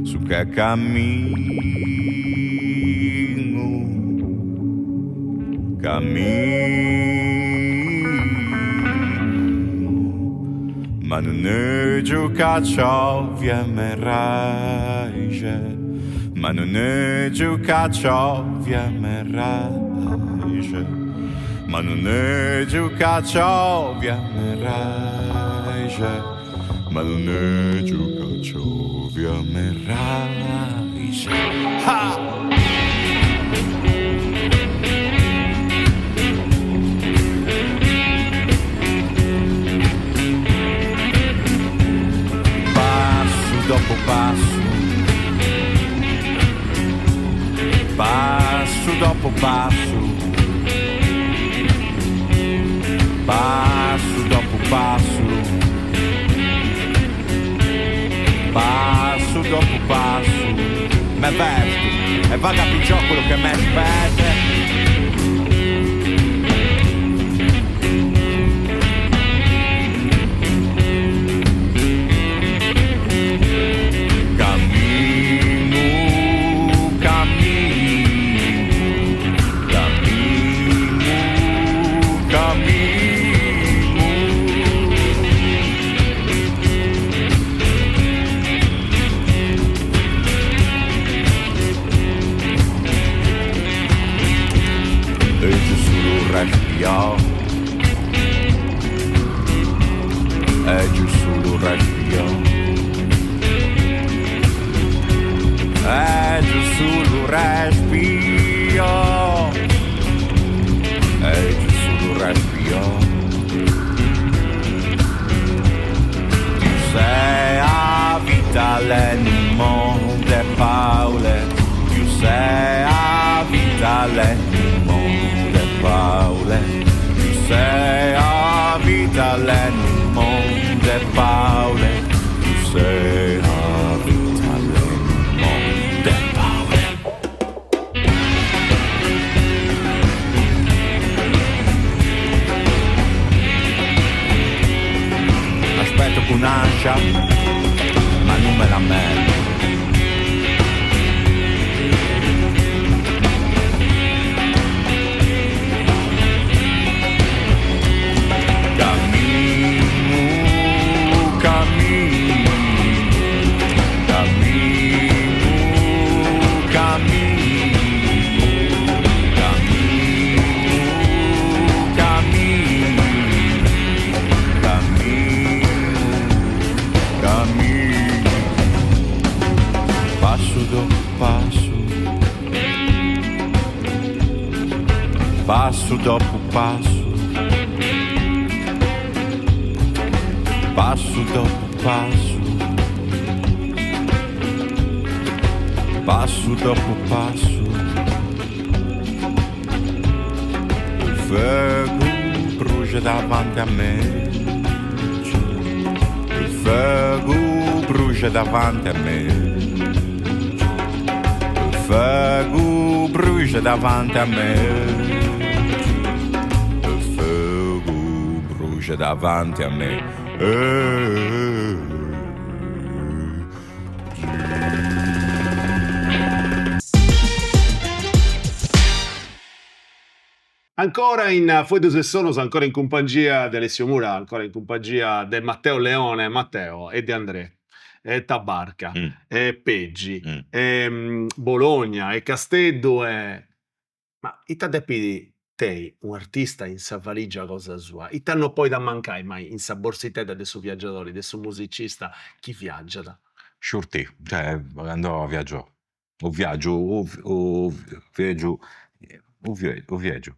su che camminu, camminu. Ma nun è giù ca ciò me raige Ma nun è giù ca ciò me raige Ma nun è giù ca ciò me raige Ma nun è giù ca ciò me raige Ha! Passo dopo passo Passo dopo passo Passo dopo passo Passo dopo passo Me vesto e vado a piggià quello che me spetta Camminu, camminu, camminu, camminu. E giù solo respiro E giù solo respiro E giù solo respiro E giù solo respiro Tu sei a vita l'enimo de Paule Tu sei a vita l'enimo de Paule Tu sei a vita l'enimo de Paule Tu sei a vita l'enimo de Paule Aspetto con ansia, ma non me la metto. Camminu, camminu, camminu, camminu, camminu, camminu, camminu, camminu. Passo dopo passo, passo dopo passo, passo dopo passo, passo dopo passo. Il fuoco brucia davanti a me. Il fuoco brucia davanti a me. Il fuoco. Fogu bruxat davanti a me. Fogu bruxat davanti a me. Ancora in Fueddus e Sonus, ancora in cumpangia de Alessio Mura, ancora in cumpangia de Matteo Leone, Matteo, e de André, e Tabarca, e Peggi, e Bologna, e Casteddu e. Ma ita depit tenni u' artista in sa valigia cosa sua? Ita no podit ammancai mai in sa borsitedda de su viaggiadori, de su musicista chi viaggiat? Sciortinu, cioè candu viaggiu U viaggiu u viaggiu u viaggiu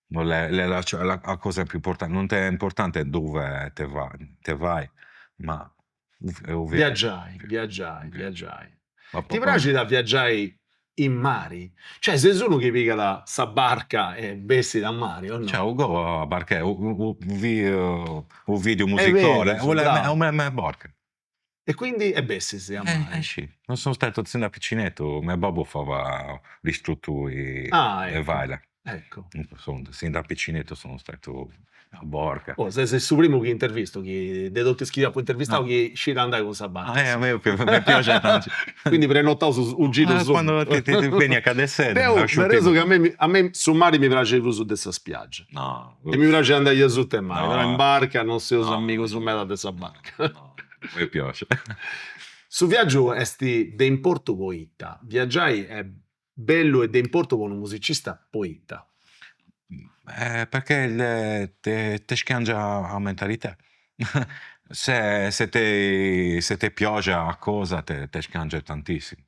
l'è la cosa più importante, non è importante dove te vai te vai, ma u viaggiu. Viaggiai, viaggiai, viaggiai. Ti praxit a viaggiai in mari? Cioè ses unu chi pigat sa barca e bessit a mari o no? Cioè u a barchetta u video musicale, u me barca E quindi e bessis a mari? Eh sì, non sono stato sin da piccinetto, mio babbo fava l'istruttore de vela. Ecco. Sin da piccinetto sono stato a barca. Oh, ses su primu chi intervisto chi de totus is chi apu intervistau chi scit andai cun sa barca. Eh a mei mi piaxit tanti. Quindi prenotaus u giru su. Quando ti ti beni a Cadeseda. Deu nareus chi a mei a mei su mari mi praxit prus de sa spiaggia. No. E mi praxit andai asuta 'e mari, però in barca non seus amigus meda de sa barca. Mi piaxit. Su viaggiu est de importu poita, viaggiai est bellu e de importu po unu musicista poita? Perché te scangia a mentalità, se se te se te piaxit a cosa te te scangia tantissimu,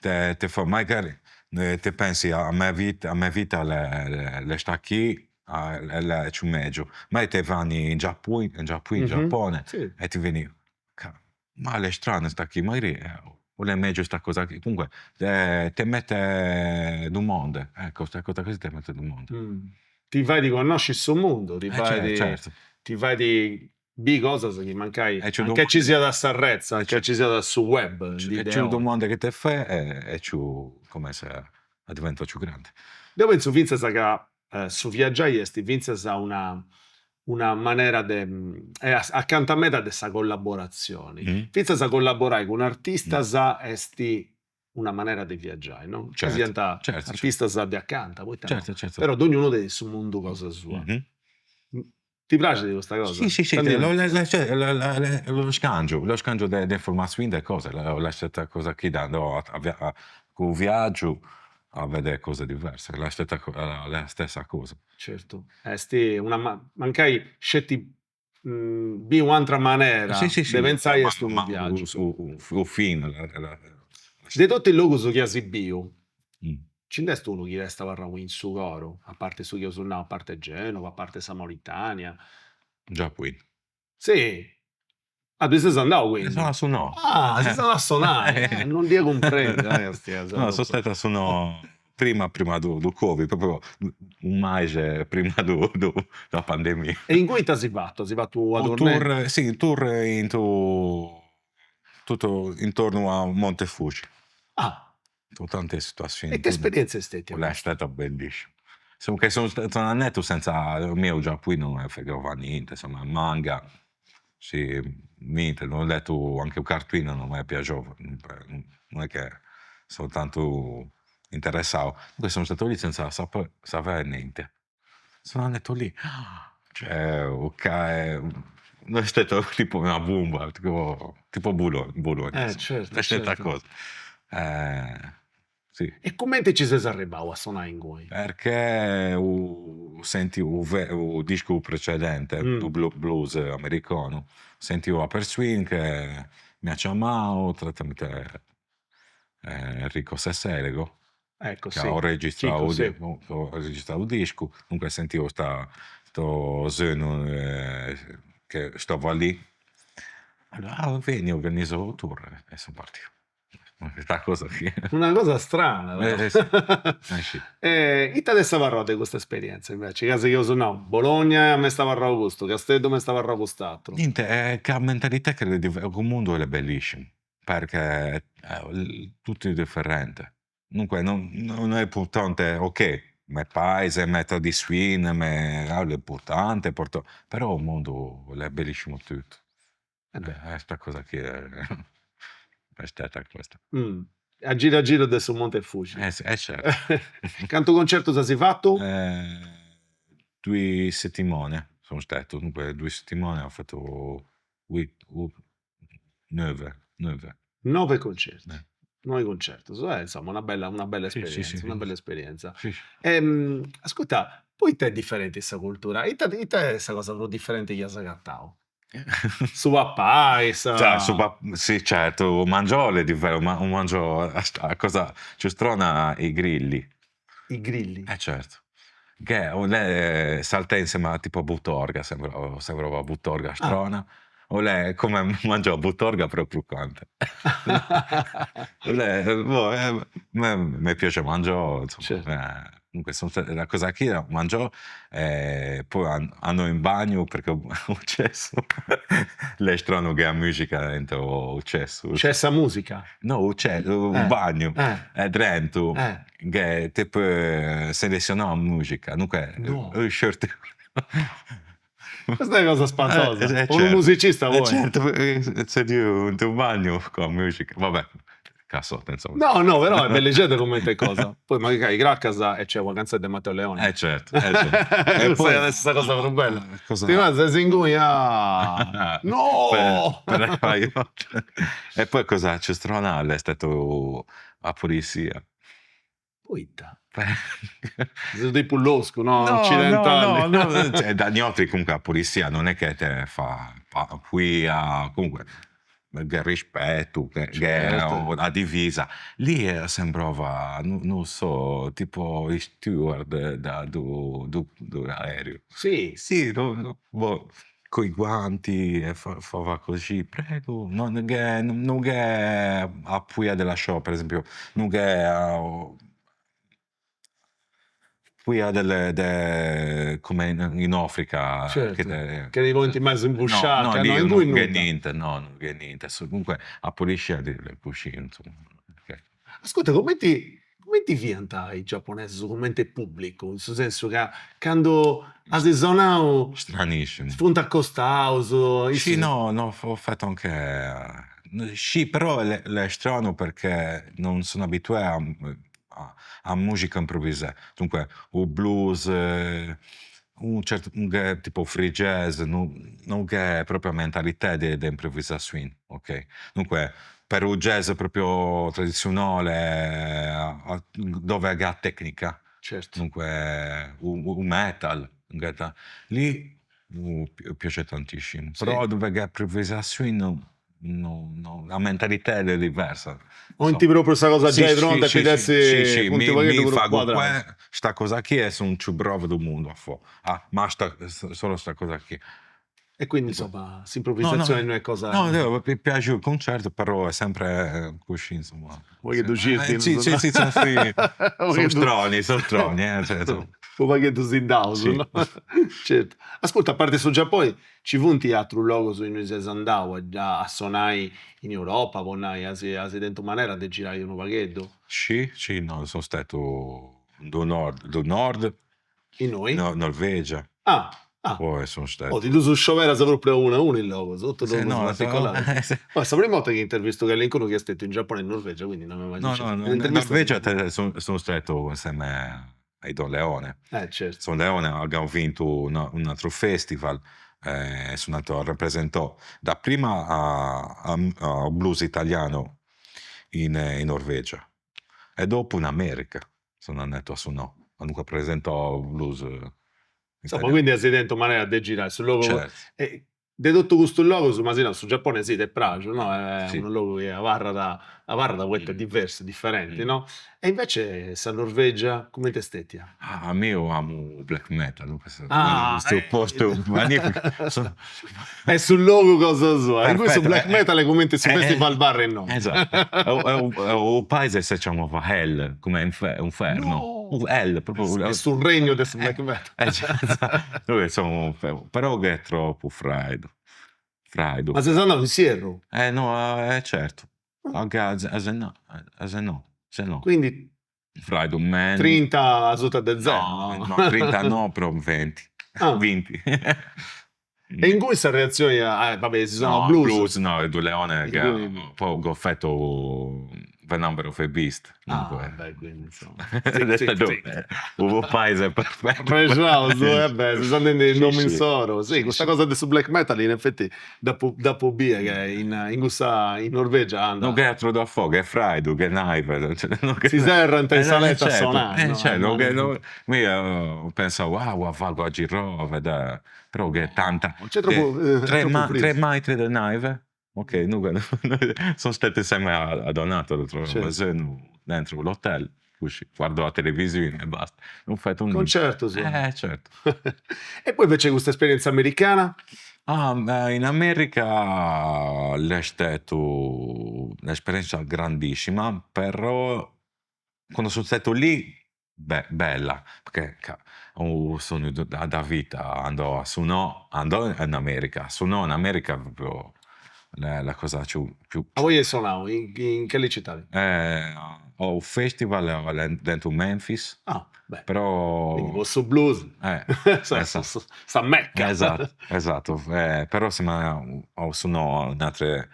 te te fa magari te pensi a me vita a me vita l'est sta chi l'est ciù megliu, magari te vai in Giappone in Giappone e ti veni, ma l'est stranu sta chi, magari l'est megliu sta cosa chi, comunque te mette domande, ecco custa cosa ti mette domande. Ti fait connosci su mundu, ti fait ti fait biri cosas chi mancai, mancai ci siat sa retza, mancai ci siat su web in dì de oi. Ciù domande che te fai e ciù cumentzas a diventai ciù grandi. Deu pentzu fintzas ca Su viaggiai est fintzas una una manera de est acanta meda de sa collaboratzioni, fintzas a collaborai cun artistas est una manera de viaggiai, no? Ca siant artistas de acanta, poita no, però dognunu tenit su mundu cosa sua. Ti praxit custa cosa? Si si si, lo scangiu, lo scangiu de informazioni de cose, la stessa cosa chi andò a cu u viaggiu a vedere cose diverse, la stessa la stessa cosa. Certu, est una mancai sceti biri u'atera manera de pentzai est unu viaggiu. U fin. De totu is logus chi as biu, Nci nd'est unu chi t'est abarrau in su coru, a parte su chi eus nau, a parte Genova, a parte sa Mauritania. Giapponi. Si. Ah tui ses andau quindi. Sono a sonai. Ah ses andau a sonai, non dd'ia cumprendiu No, so stetiu a sonai prima prima du du covid, propriu u mesi prima du du da pandemia. E inguni ita as fatu? As fatu una tournée? U tour, si, u tour in tutto intorno a Monte Fuji. Ah Tante situazioni. E ita esperienzia est stetia? Est stata bellissima. Che sono andato senza, a mei u Giapponi non me ne fregava niente, insomma manga, sì, niente, ho letto anche u cartino non me piaxeva, non è che sono tanto interessau, poi sono stato lì senza sapere niente. Sono andato lì, cioè è stato tipo una bomba, tipo tipo Bologna, Eh certu la stessa cosa. Sì. E cumenti ci ses arribau a sonai inguni? Perché sentiu u discu precedente, u blues americanu, sentiu una persona che mi ha ciamau tramite Enrico Sessego Ecco, ca sì. ho registrau Chicco, sì. ho registrau u discu, comunque sentiu sta sto sonu che stava lì, allora veni organizzo u tour e seu partiu. Custa cosa chi. Una cosa strana però. Eh sì, eh sì. E ita t'est abarrau de custa esperienza invece? Ca si eus nau, Bologna m'est abarrau custu, Casteddu m'est abarrau cust'aturu. Niente, è che a mentalità u mundu est bellissimu, perché tutto differente. Dunque non non è importante, ok, me paese, me tradizione, me è importante, però u mundu l'è bellissimo tutto. E sta cosa chi è stata questa. A giru a giru de su Monte Fuji. Eh eh certo. Cantu concertus as fatu? Dui settimane sono stato, dunque dui settimane ho fatto nove, nove. Nove concerti, noe concertus, eh insoma una bella una bella esperienza, una bella esperienza. Ascurta, poita est differenti sa cultura, ita ita est sa cosa prus differenti chi as agatau? Su papai, sa Su si certu, u mangiai est diversu, u mangiai a cosa ciù strana i grilli. I grilli? Eh certu, che saltà insieme a tipo a butorga, sembrava sembrava butorga strana, 'olè come mangià butorga però croccante. Boh mi piace mangià, insomma, comunque la cosa chi mangiò e poi andò in bagno perché u cessu, l'est stranu che a musica dentro u cessu. Nc'est sa musica? No u cessu, u bagnu, e drentu che ti poi selezionà a musica, dunque sciortu Custa est una cosa spantosa, po unu musicista poi. Certu, sediu in su bagnu cun a musica, va bè, cassota insomma. No no però est bellixedda cumenti cosa, poi mancai cracas e c'est una canzoni de Matteo Leone. Eh certu, eh certu. E poi est sa cosa prus bella, ti ses inguni a no E poi cosa ciù strana est statu a polizia Poita? Seu tipu loscu, no? Occidentali. No, no, cioè da noatri comunque a polizia non è che te fa fuia, comunque gh'est rispettu, gh'est a divisa, lì sembrava, non so, tipo i steward de de aereo. Si? Si, boh, coi guanti e fava così, prego, non gh'est non gh'est a fuia della shoah, per esempio, non gh'est fuia delle de come in Africa Certu, che ti ponint is manus in busciaca, no inguni non gh'est niente, no non gh'est niente, comunque a polizia est così, insomma. Ascurta, cumenti cumenti fiant is giaponesus cumenti pubblicu, in su sensu ca candu as sonau Stranissimu. Funt acostaus Sì no no ho fatto anche sì però l'est stranu perché non sono abituà a a musica improvvisà, dunque u blues u certu tipo free jazz non gh'est proprio a mentalità de de improvvisazione, ok, dunque per u jazz proprio tradizionale dove gh'est a tecnica, Certu. dunque u metal, lì piace tantissimu, però dove gh'est improvvisazione no no a mentalità est diversa. Tenint propriu sa cosa giai pronta e depit essi funt u' pagheddu prus squadraus. Sta cosa chi est su ciù bravu du mundu a fai, ma sta solo sta cosa chi. E quindi insoma s'improvvisazione non est cosa. No no mi praxit u concertu però est sempre così insoma. U' pagheddu cirti. Si si si seu strani, seu strani U' pagheddu siddaus no Certu. Ascurta, a parti su Giapponi, nci funt aterus logus innui ses andau a sonai in Europa, po nai, as as tentu manera de girai unu pagheddu? Si, si, no, seu stetiu do nord, do nord. Innui? Norvegia. Ah ah. Poi seu stetiu. Oh ti ddus scioberas propriu a unu a unu is logus, totus logus particolaris. Poi est sa prima 'orta chi intervistu calincunu chi est stetiu in Giappone e in Norvegia, quindi no m'est mai No no, in Norvegia seu stetiu insieme ai Don Leone. Eh certu. Don Leone abbiamo vinto un atru festival e seu andau a rappresentò da prima a u blues italiano in in Norvegia e dopu in America seu andau a sonò, comunque a presentò u blues Insoma, quindi as tentu manera de girai su logu e de totu custus logus, ma si no, su Giappone si t'est praxiu, no, est unu logu chi abarrat abarrat poita est diversu, differenti, no, e invece sa Norvegia cumenti est stetia? A mei amu black metal, custu postu magnificu Est su logu cosa sua, inguni su black metal est cumenti su festival bar innoi. Esattu, u paese si ciamava Hell, come inferno, Hell propriu. Est su regnu de su black metal. Però est tropu fraidu, fraidu. Ma ses andau in s'ierru? Eh no, e certu, a se no, se no. Quindi. Fraidu meda. Trinta asuta de zero no? No, trinta no, però venti, binti. E inguni sa reatzioni a, va bè, si sonat blues. Blues, no, du Leone poi ho fatto The Number of the Beast. Ah beh quindi insomma. Unu paese perfettu. Prexaus, e beh, ses andendi in domu insoru. Si, custa cosa de su black metal in effetti dd'apu dd'apu bia ca in in cussa in Norvegia andat. Non gh'est atteru da fai, gh'est fraidu, gh'est naive. Si serrant in sa letta a sonai, no? Certu, mi pensau, ah vago a girò, però gh'est tanta Nc'est tropu tre metri de naive, ok, sono stati insieme a Donato l'altro dentro l'hotel, così, guardo la televisione e basta, non fatto nudda. Concertus. Eh certu. E poi invece custa esperienza americana? Ah in America l'est stetu un'esperienza grandissima, però quando seu stetu lì Beh bella, perché ca u sognu da vita, andò a sonò, andò in America, a sonò in America propriu la cosa ciù ciù. Aundi as sonau, in cali citadi? A u festival dentro Memphis, Ah beh, però quindi po su blues, sa mecca. Esatto, esatto, però ho sonau in attere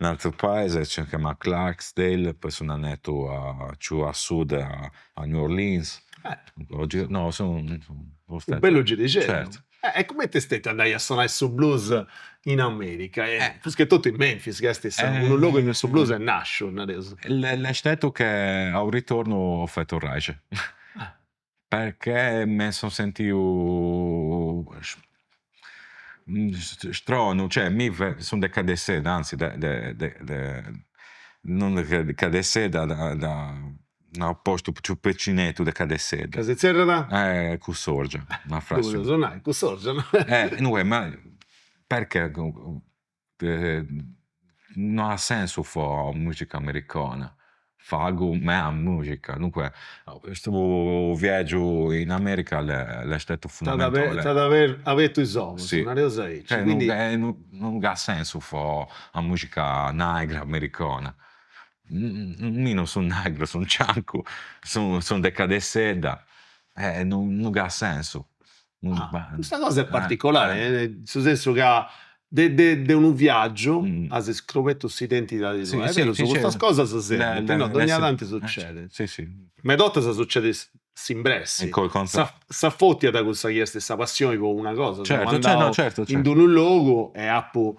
in atteru paese, si chiama Clarksdale, poi seu andetu a ciù a sud a New Orleans, no seu U bellu girixeddu. Certu. E cumenti est stetiu andai a sonai su blues in America e prus che totu in Memphis ca est unu logu innui su blues est nasciu, nareus. L'est stetu che a u ritornu ho fatto raja, perché me seu sentiu stronu, cioè mi seu de Cadesedda, anzi de de de non de Cadesedda da unu postu prus picineddu de Cadesedda. Ca si zerriat? Cussorgia, una frazioni. Ddu nai, Cussorgia no? Inue ma perché no at sensu fai musica americana, fagu mea musica, dunque custu viaggiu in America l'est stetu fondamentale. T'at abertu is ogus, nareus aici, quindi. Non at sensu fai una musica nigra americana, mi non seu nigru, seu giancu, seu de Cadesedda, non at sensu. Custa cosa est particolari, in su sensu ca de de de unu viaggiu as iscobertu s'identidadi tua, est berus, custas cosas serbint, no, dogna tanti sucedit. Meda 'ortas sucedit s'imbressi, s'afotiat cussa chi est sa passioni po una cosa, seu andau in d'unu logu e apu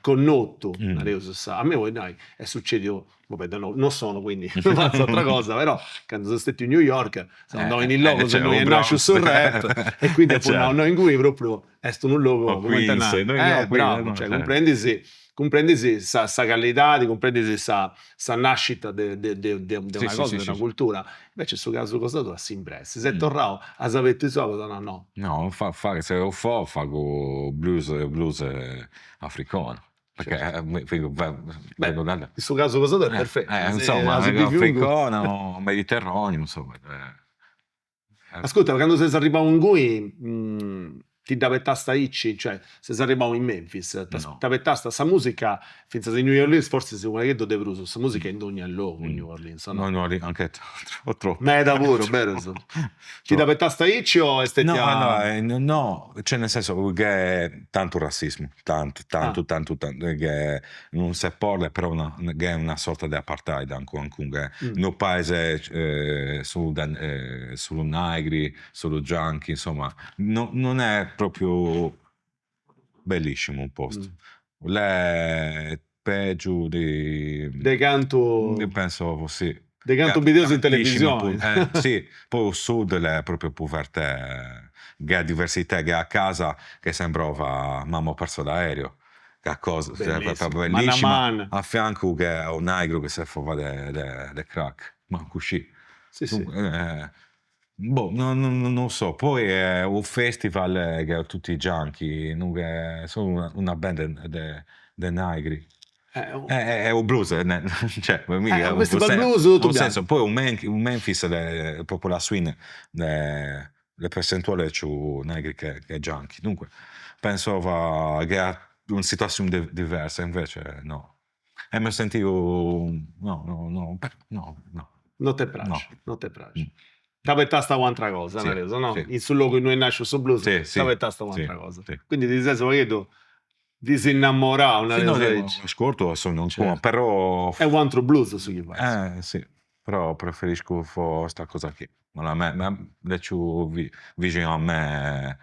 connotu, nareus, sa, a mei po nai est sucediu Va bè, deu no sono quindi no fatzu atra cosa, però candu seu stetiu in New York seu andau in is logus innui est nasciu su rap e quindi apu nau, no inguni propriu est unu logu cumenti a nai, eh bravu, cioè cumprendis cumprendis sa sa callidadi, cumprendis sa sa nascita de de de de una cosa, de una cultura, invece su casu cosa tua s'imbressi, ses torrau, as abertu is ogus, as nau no. No, fa se deu fo fagu blues blues africanu Perché Beh, in su casu cosa tua est perfettu. Insomma, africanu, mediterraneu, insomma. Ascurta, candu ses arribau inguni ti dd'abetasta aici? Cioè, ses arribau in Memphis, t'abetasta sa musica, finzas in New Orleans forsis u' pagheddu de prus, sa musica in dogna logu in New Orleans, o no? No, anche troppu. Meda puru, berus? Ti dd'abetasta aici o est stetia. No, no, no, cioè nel senso che tantu rassismu, tantu, tantu, tantu, tantu, che non se podit, però una gh'est una sorta de apartheid ancora che in unu paese solu de solu nigri, solu gianchi, insomma, no non est propriu bellissimu u postu, l'est pegiu de De cantu penso sì. De cantu bideus in televisioni. Si, poi u sud l'est propriu povertà, gh'est diversità, gh'est a casa che sembrava mamma ho perso l'aereo, ca cosa bellissima, a fiancu gh'est u nigru che s'est fovau de de crack, ma così. Si si. Boh, no non so, poi u festival gh'est tutti gianchi, non gh'est solu una band de de nigri. È u blues, cioè, u festival blues totu biancu. Poi u Memphis la popolazioni le percentuali est ciù nigri che gianchi, dunque pensova che una situazioni diversa, invece no. E mi seu sentiu no no no no no. No te praxit, no te praxit. T'abetasta u'atera cosa, nareus, no? In su logu innui est nasciu su blues, t'abetasta u'atera cosa. Quindi ti ses u' pagheddu disinnamorau, nareus aici. Ascurtu però. Est u'ateru blues su chi fais. Eh si, però preferisco sta cosa chi, inveciu vicinu a me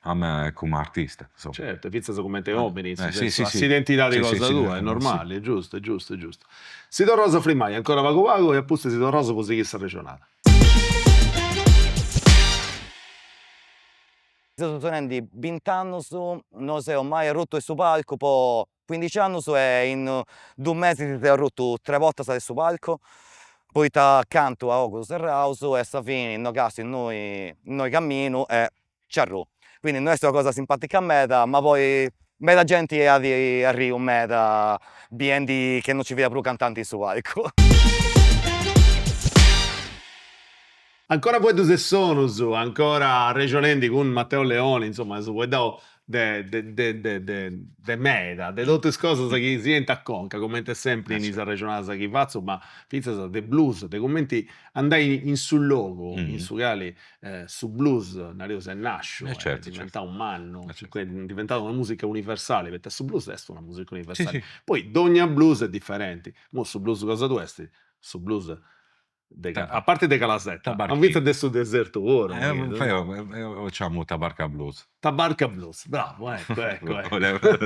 a me come artista, insoma. Certu, e finzas cumenti omini, in su sensu, a s'identidadi cosa tua, est normali, est giustu, est giustu, est giustu. Si torraus a frimai ancora pagu pagu e a pustis si torraus po sighiri s'arrexonada. Seu sonendi bint'annus, no seu mai arrutu 'e su palcu po cuindixi annus e in dus mesis seu arrutu tres bortas de su palcu, poita cantu a ogus serraus e a sa fini no castiu innui innui camminu e nci arrù. Quindi no est una cosa simpatica meda, ma poi meda genti at arriu meda biendi che no nci fiat prus cantanti in su palcu. Ancora fueddus e sonus, ancora arrexonendi cun Matteo Leoni, insoma eus fueddau de de de de de meda, de totu is cosas chi si 'enint a conca, cumenti sempri in is arrexonadas chi fatzu, ma finzas de blues, de cumenti andai in su logu in su cali su blues, nareus, est nasciu, est diventau mannu, est diventau una musica universali, poita su blues est una musica universali, poi dogna blues est diferenti, imui su blues cosa tua est su blues De a parti de Calasetta, ma finzas de su desertu puru. Deu ciamu Tabarca Blues. Tabarca Blues, bravu, ecco ecco ecco.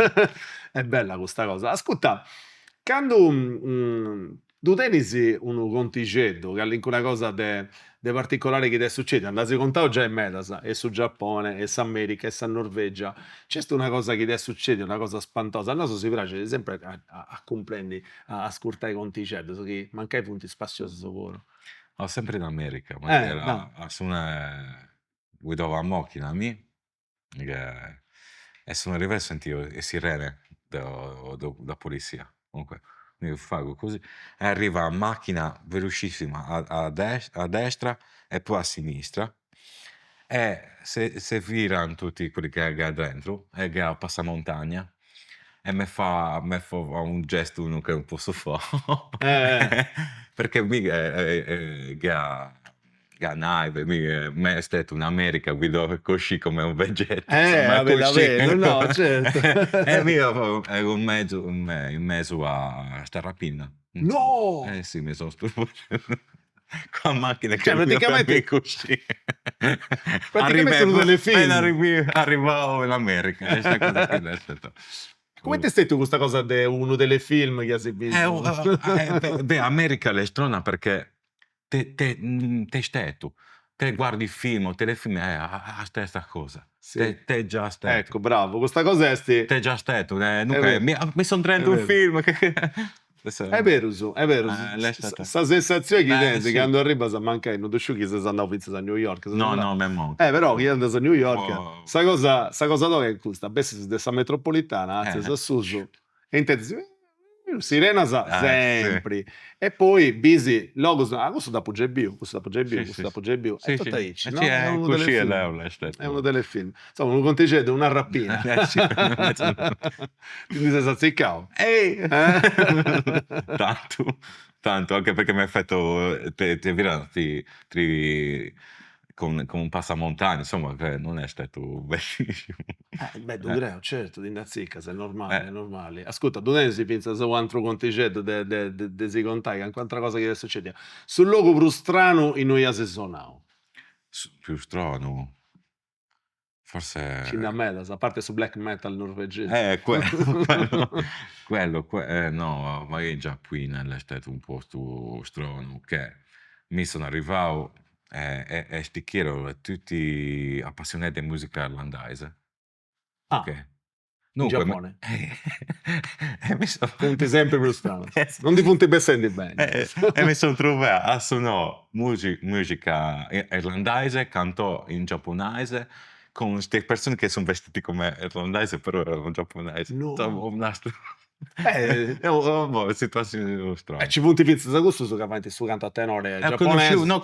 Est bella custa cosa. Ascurta, candu ddu tenis unu contixeddu, calincuna cosa de de particolari chi t'est sucediu, nd'as contau giai medas, e su Giappone, e s'America, e sa Norvegia, nc'est una cosa chi t'est sucediu, una cosa spantosa, a nosu si praxit sempri a a cumprendi a ascurtai contixeddus chi mancai funt spassiosus puru. Oh sempri in America, ma era a su guidavo a macchina mi e sono arrivau e sentiu e sirene de da polizia, comunque mi fagu così e arriva una macchina velocissima a a destra e poi a sinistra e si si virant tutti quelli che gh'era dentro e gh'era u passamontagna e me fa me fa un gesto unu che non posso fai perché mi gh'era gh'era naive, mi m'est stetiu in America guido coscì come u vegeta Eh a beru no certu e mi ero in mesu in mesu a sta rapina No eh si mi seu Con la macchina che praticamente così. Praticamente unu telefilm. Arrivau in America. Cumenti est stetiu custa cosa de unu telefilm chi as bistu? Beh, America l'est strana perché te te te stetu, te guardi film o telefilm è a stessa cosa, te te già stetu. Ecco, bravu, custa cosa est. Te già stetu, mi seu intrendu unu film Est berus, est berus, sa sensatzioni chi tenis candu arribas mancai no ddu sciu chi ses andau finzas a New York, No no nemmancu. Eh però chi andas a New York sa cosa sa cosa toga est custa, bessis de sa metropolitana, artzias a susu e intendis sirenas sempri e poi bisi logus, ah cussu dd'apu giai biu, cussu dd'apu giai biu, cussu dd'apu giai biu, e totu aici no, est unu telefilm, est unu telefilm, insoma unu contixeddu, una rapina Ti ndi ses atzicau? Ei! Tantu, tantu, anche perché m'est fatto, te te virant ti con con un passamontagna, insomma, non est stetiu bellissimu. Eh beh ddu creu, certu, ti nd'atzicas, est normali, est normali. Ascurta, ddu tenis finzas u' atru contixeddu de de de si contai, calincuna atra cosa chi t'est succedia. Su logu prus stranu innui as sonau? Su prus stranu Forse. Nci nd'at medas, a parte su black metal norvegesu. Eh quello, quello, quello, no, ma in Giappone est stetiu unu postu stranu che mi sono arrivau e e sti chi erano tutti appassionati de musica irlandaise. Ah. In Giappone. Funt sempri prus stranus. Non ndi funt bessendi beni. E mi seu truvau a sonai musica irlandaise, cantò in giapponaise, con ste persone che sono vestiti come irlandaise però erano giapponaisi. No. Boh, situazioni strane. E nci funt finzas cussus ca faint su cantu a tenore giapponesu. No,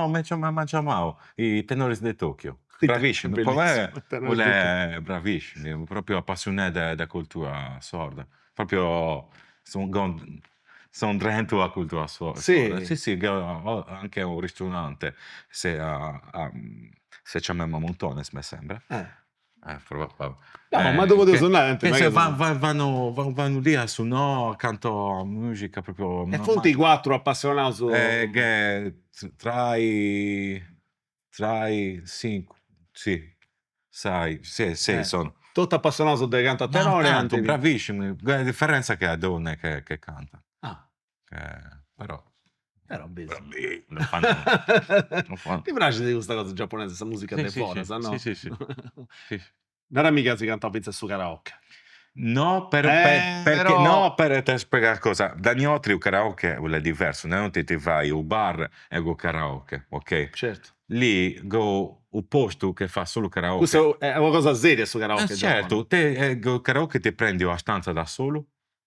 m'ant ciamau i tenores de Tokyo. Bravissimi, po me est bravissimi, propriu appassionau de cultura sarda, propriu. Son drentu a cultura Si Si si, anche u ristorante, se se ciamemma Muntones me sembra No ma ddu podeus nai Vanno vanno lì a sonò, canto musica propriu E funt cuatru apassionaus Che trai trai cincu, si, sei, sei sono. Totu apassionaus de cantu a tenore Tantu, bravissimi, a differenza che a donne che che canta. Però. Però Ti praxit custa cosa giapponesa, sa musica de foras, no? Si si si. Narami chi as cantau finzas su karaoke. No, però perché no per ti spiego una cosa, da noatri u karaoke è diversu, da noatri ti fai u bar e u karaoke, ok? Certu. Lì go u postu che fa solu karaoke. Custu est una cosa seria su karaoke. Certu, te u karaoke ti prendi una stanza da solu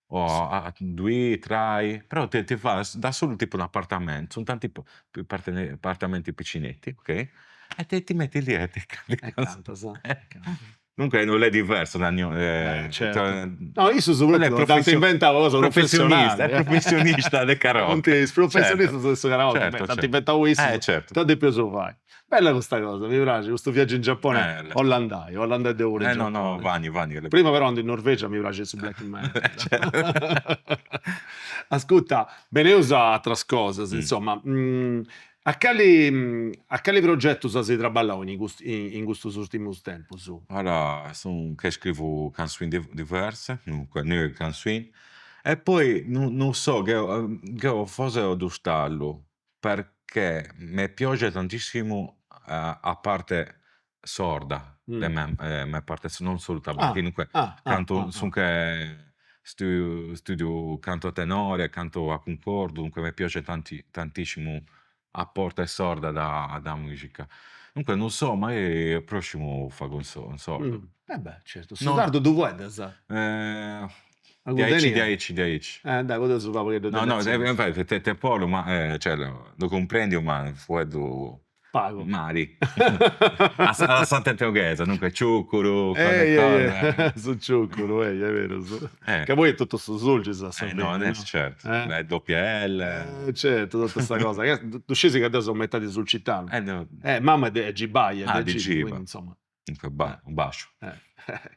o a dui, trai, però ti ti fas da solu tipu un'appartamentu, sunt tanti appartamenti piccinetti, ok, e ti ti metti lì e ti canti. E cantas. Comunque non è diverso da Certu. No, issus propriu dd'ant inventau una cosa professionista, è professionista de karaoke. Funt is professionistas de su karaoke, dd'ant inventau issus, ita depeus fai. Bella custa cosa, mi praxit, custu viaggiu in Giappone, 'ollu andai, 'ollu andai deu puru in Eh no no, Giappone. vani vani. Prima però andu in Norvegia, mi praxit su black metal. Ascurta, beneus a ateras cosas, insoma, a cali a cali progetus as traballau in in custus urtimus tempus? Allora, son che scrivu canzoni diverse, dunque nuove canzoni, e poi non so, deu deu forse ddu stallu, perché me pioxit tantissimu a parte sorda de me parte, non solu tabarchinu, comunque cantu su che studiu canto a tenore, canto a cuncordu, dunque me pioxit tantissimu a parte sorda da musica. Dunque non so, magari u prossimu fagu in sardu. E beh certu, su sardu ddu fueddas? Diaici diaici diaici. Eh dai podeus fai u' pagheddu de No no te polu ma cioè ddu cumprendiu ma fueddu Pagu. Mali. A sa sant'antiaghesa, dunque ciuccuru, cos'e cosa. Su ciuccuru, eia, est berus. Ca poi est totu su Sulcis a sa fini. No, certu, e doppia elle. Certu, totu sa cosa. Ddu scisi ca deu seu metadi sulcitanu. Mama est de Gibai, est de Giba, quindi insoma. U basciu.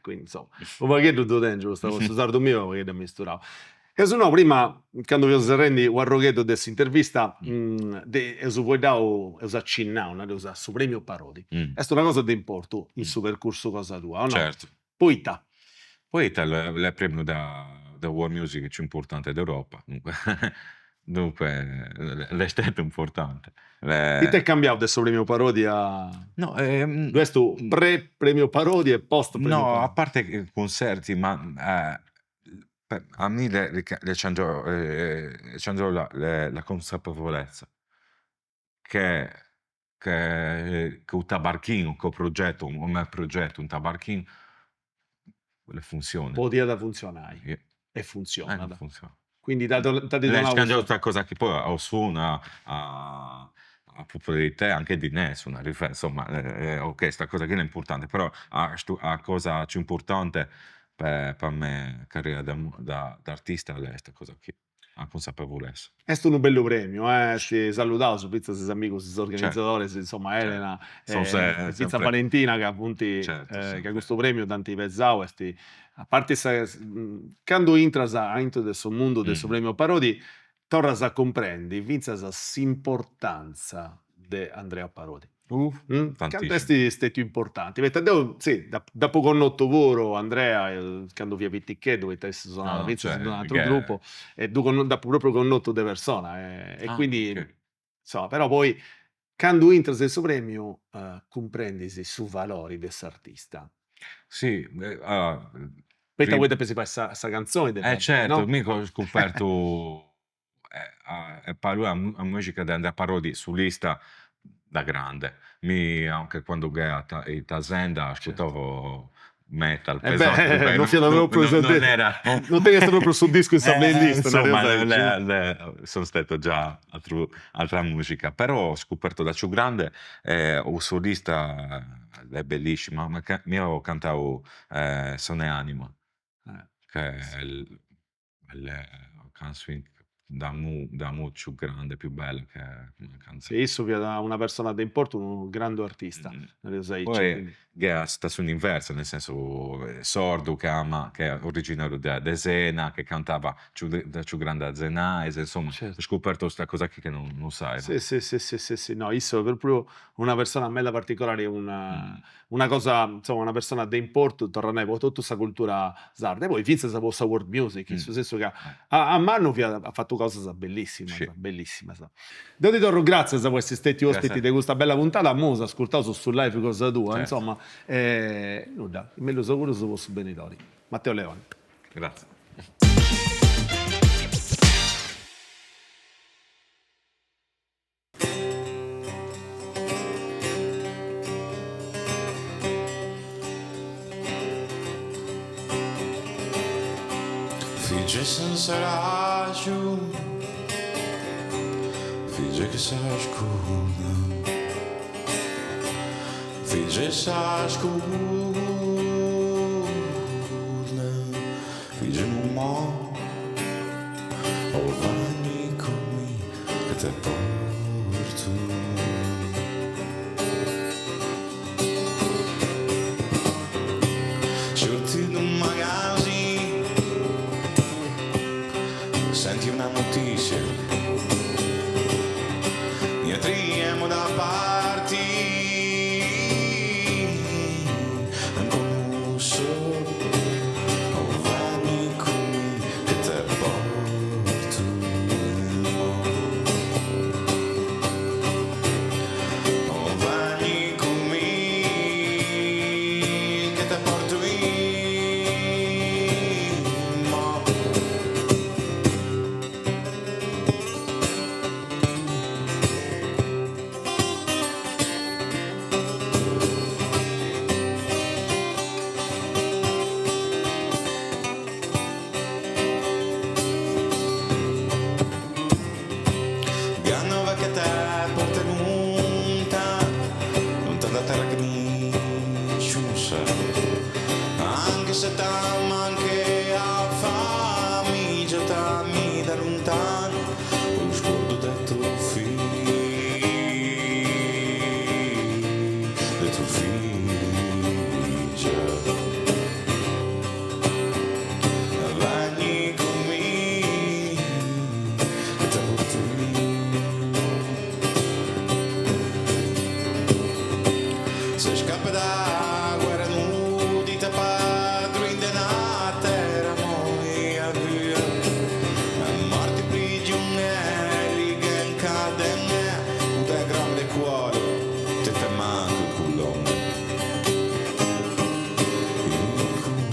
Quindi insoma, u' pagheddu ddu tengiu custa cosa, su sardu miu est u' pagheddu ammisturau. Ca su no prima, candu fiaus serrendi u' arrogheddu de s'intervista, de eus fueddau, eus acinnau, nareus, a su premiu Parodi. Est una cosa de importu in su percursu cosa tua, o no? Certu. Poita? Poita l'est premiu de world music ciù importante d'Europa, dunque dunque l'est stetiu importante. Ita est cambiau de su premiu Parodi a. No Ddu est pre premiu Parodi e post premiu Parodi. No, a parte i cunserti, ma a mi l'est cangiau est cangiau la consapevolezza che che u tabarchinu, che u progettu, u meu progettu in tabarchinu funzionat. Podiat funzionai e funzionat. Quindi t'at donau. Est cangiau custa cosa chi poi a su a a popolarità anche dinai, insoma, ok sta cosa chi est importante, però a cosa ciù importante po a me carriera de artista est custa cosa chi a cunsapevolesa. Est unu bellu premiu, eh, si saludaus finzas is amigus is organizzadoris, insoma Elena e finzas Valentina ca funt ca custu premiu dd'ant pesau, est a parti sa candu intras aintru de su mundu de su premiu Parodi torras a cumprendi finzas s'importanza de Andrea Parodi. Cantu est stetiu importanti, poita deu, si, dd'apu connotu puru Andrea candu fia piticheddu, poita issu sonat finzas in d'un'ateru gruppu e ddu dd'apu propriu connotu de persona e quindi insoma, però poi candu intras in su premiu cumprendis su valori de s'artista. Si Poita poi depis fai sa canzoni de Eh certu, mi ho scopertu a musica de Andrea Parodi solista da grande, mi anche quando ghia in Tazenda ascurtavo metal pesanti, non fiat propriu non era non teniast propriu su discu in sa playlist, insoma seu stetiu già atera musica, però ho scoperto da ciù grande u solista est bellissima, ma mi ho cantau Sone Anima, che è una canzoni. Da mu ciù grande più bella che una canzone. Sì, issu fiat una persona de importu, unu grandu artista, nareus aici. Poi gh'est la situazione inversa, nel senso Sordo che ama, che è originario de Desena, che cantava da ciù grande Azenaise, insomma ho scoperto custa cosa chi che non non saia. Sì sì sì sì sì sì no issu est propriu una persona meda particolari una una cosa insoma una persona de importu, torru a nai, po totu sa cultura sarda e poi finzas po sa world music, in su sensu ca a mannu fiat at fatu cosas bellissimas bellissimas. Deu ti torru gratzias po essi stetiu ospiti de custa bella puntada, amus ascurtau su live cosa tua, insoma, e nudda, is mellus augurus po su benidori. Matteo Leone. Gratzias. Figge senza ragione, figge che s'ascuna, figge s'ascuna, figge non mo, o vagni con mi che te porto. Sorti d'un magazzino, senti una notizia, niatriemo da parti, non conosco, oh, vagni con mi che te porto. Oh, vagni con mi che te porto in mo. Ganova che te porta lunta, lunta da terra che nessuno sa, anche se t'manca a famiglia, t'ami da lontano, lo sguardo del tuo figlio, del tuo figlio. Vagni con me, che te porto io. Se scappa da guerra nudita padre in una terra moia via. Morti prigionieri che incadene, un te grande cuore, te te manco il culone. Il culone.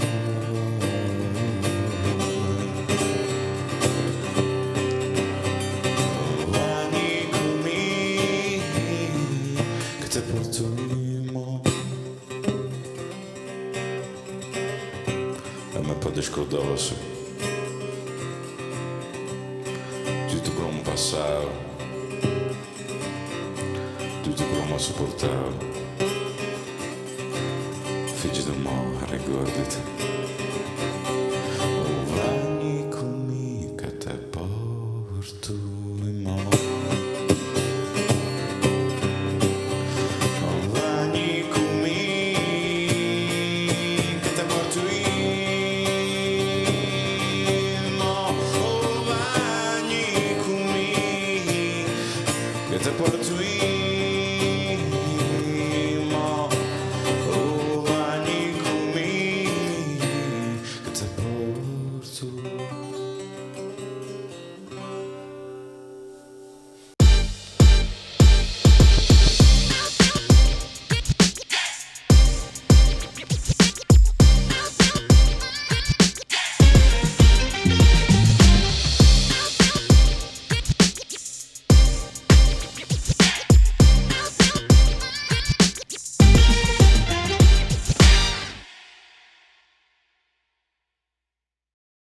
Vagni con me, che te porto in mo. E me pode scordar-se tutto come passava, tutto come sopportava. Figli di mo, ricordati.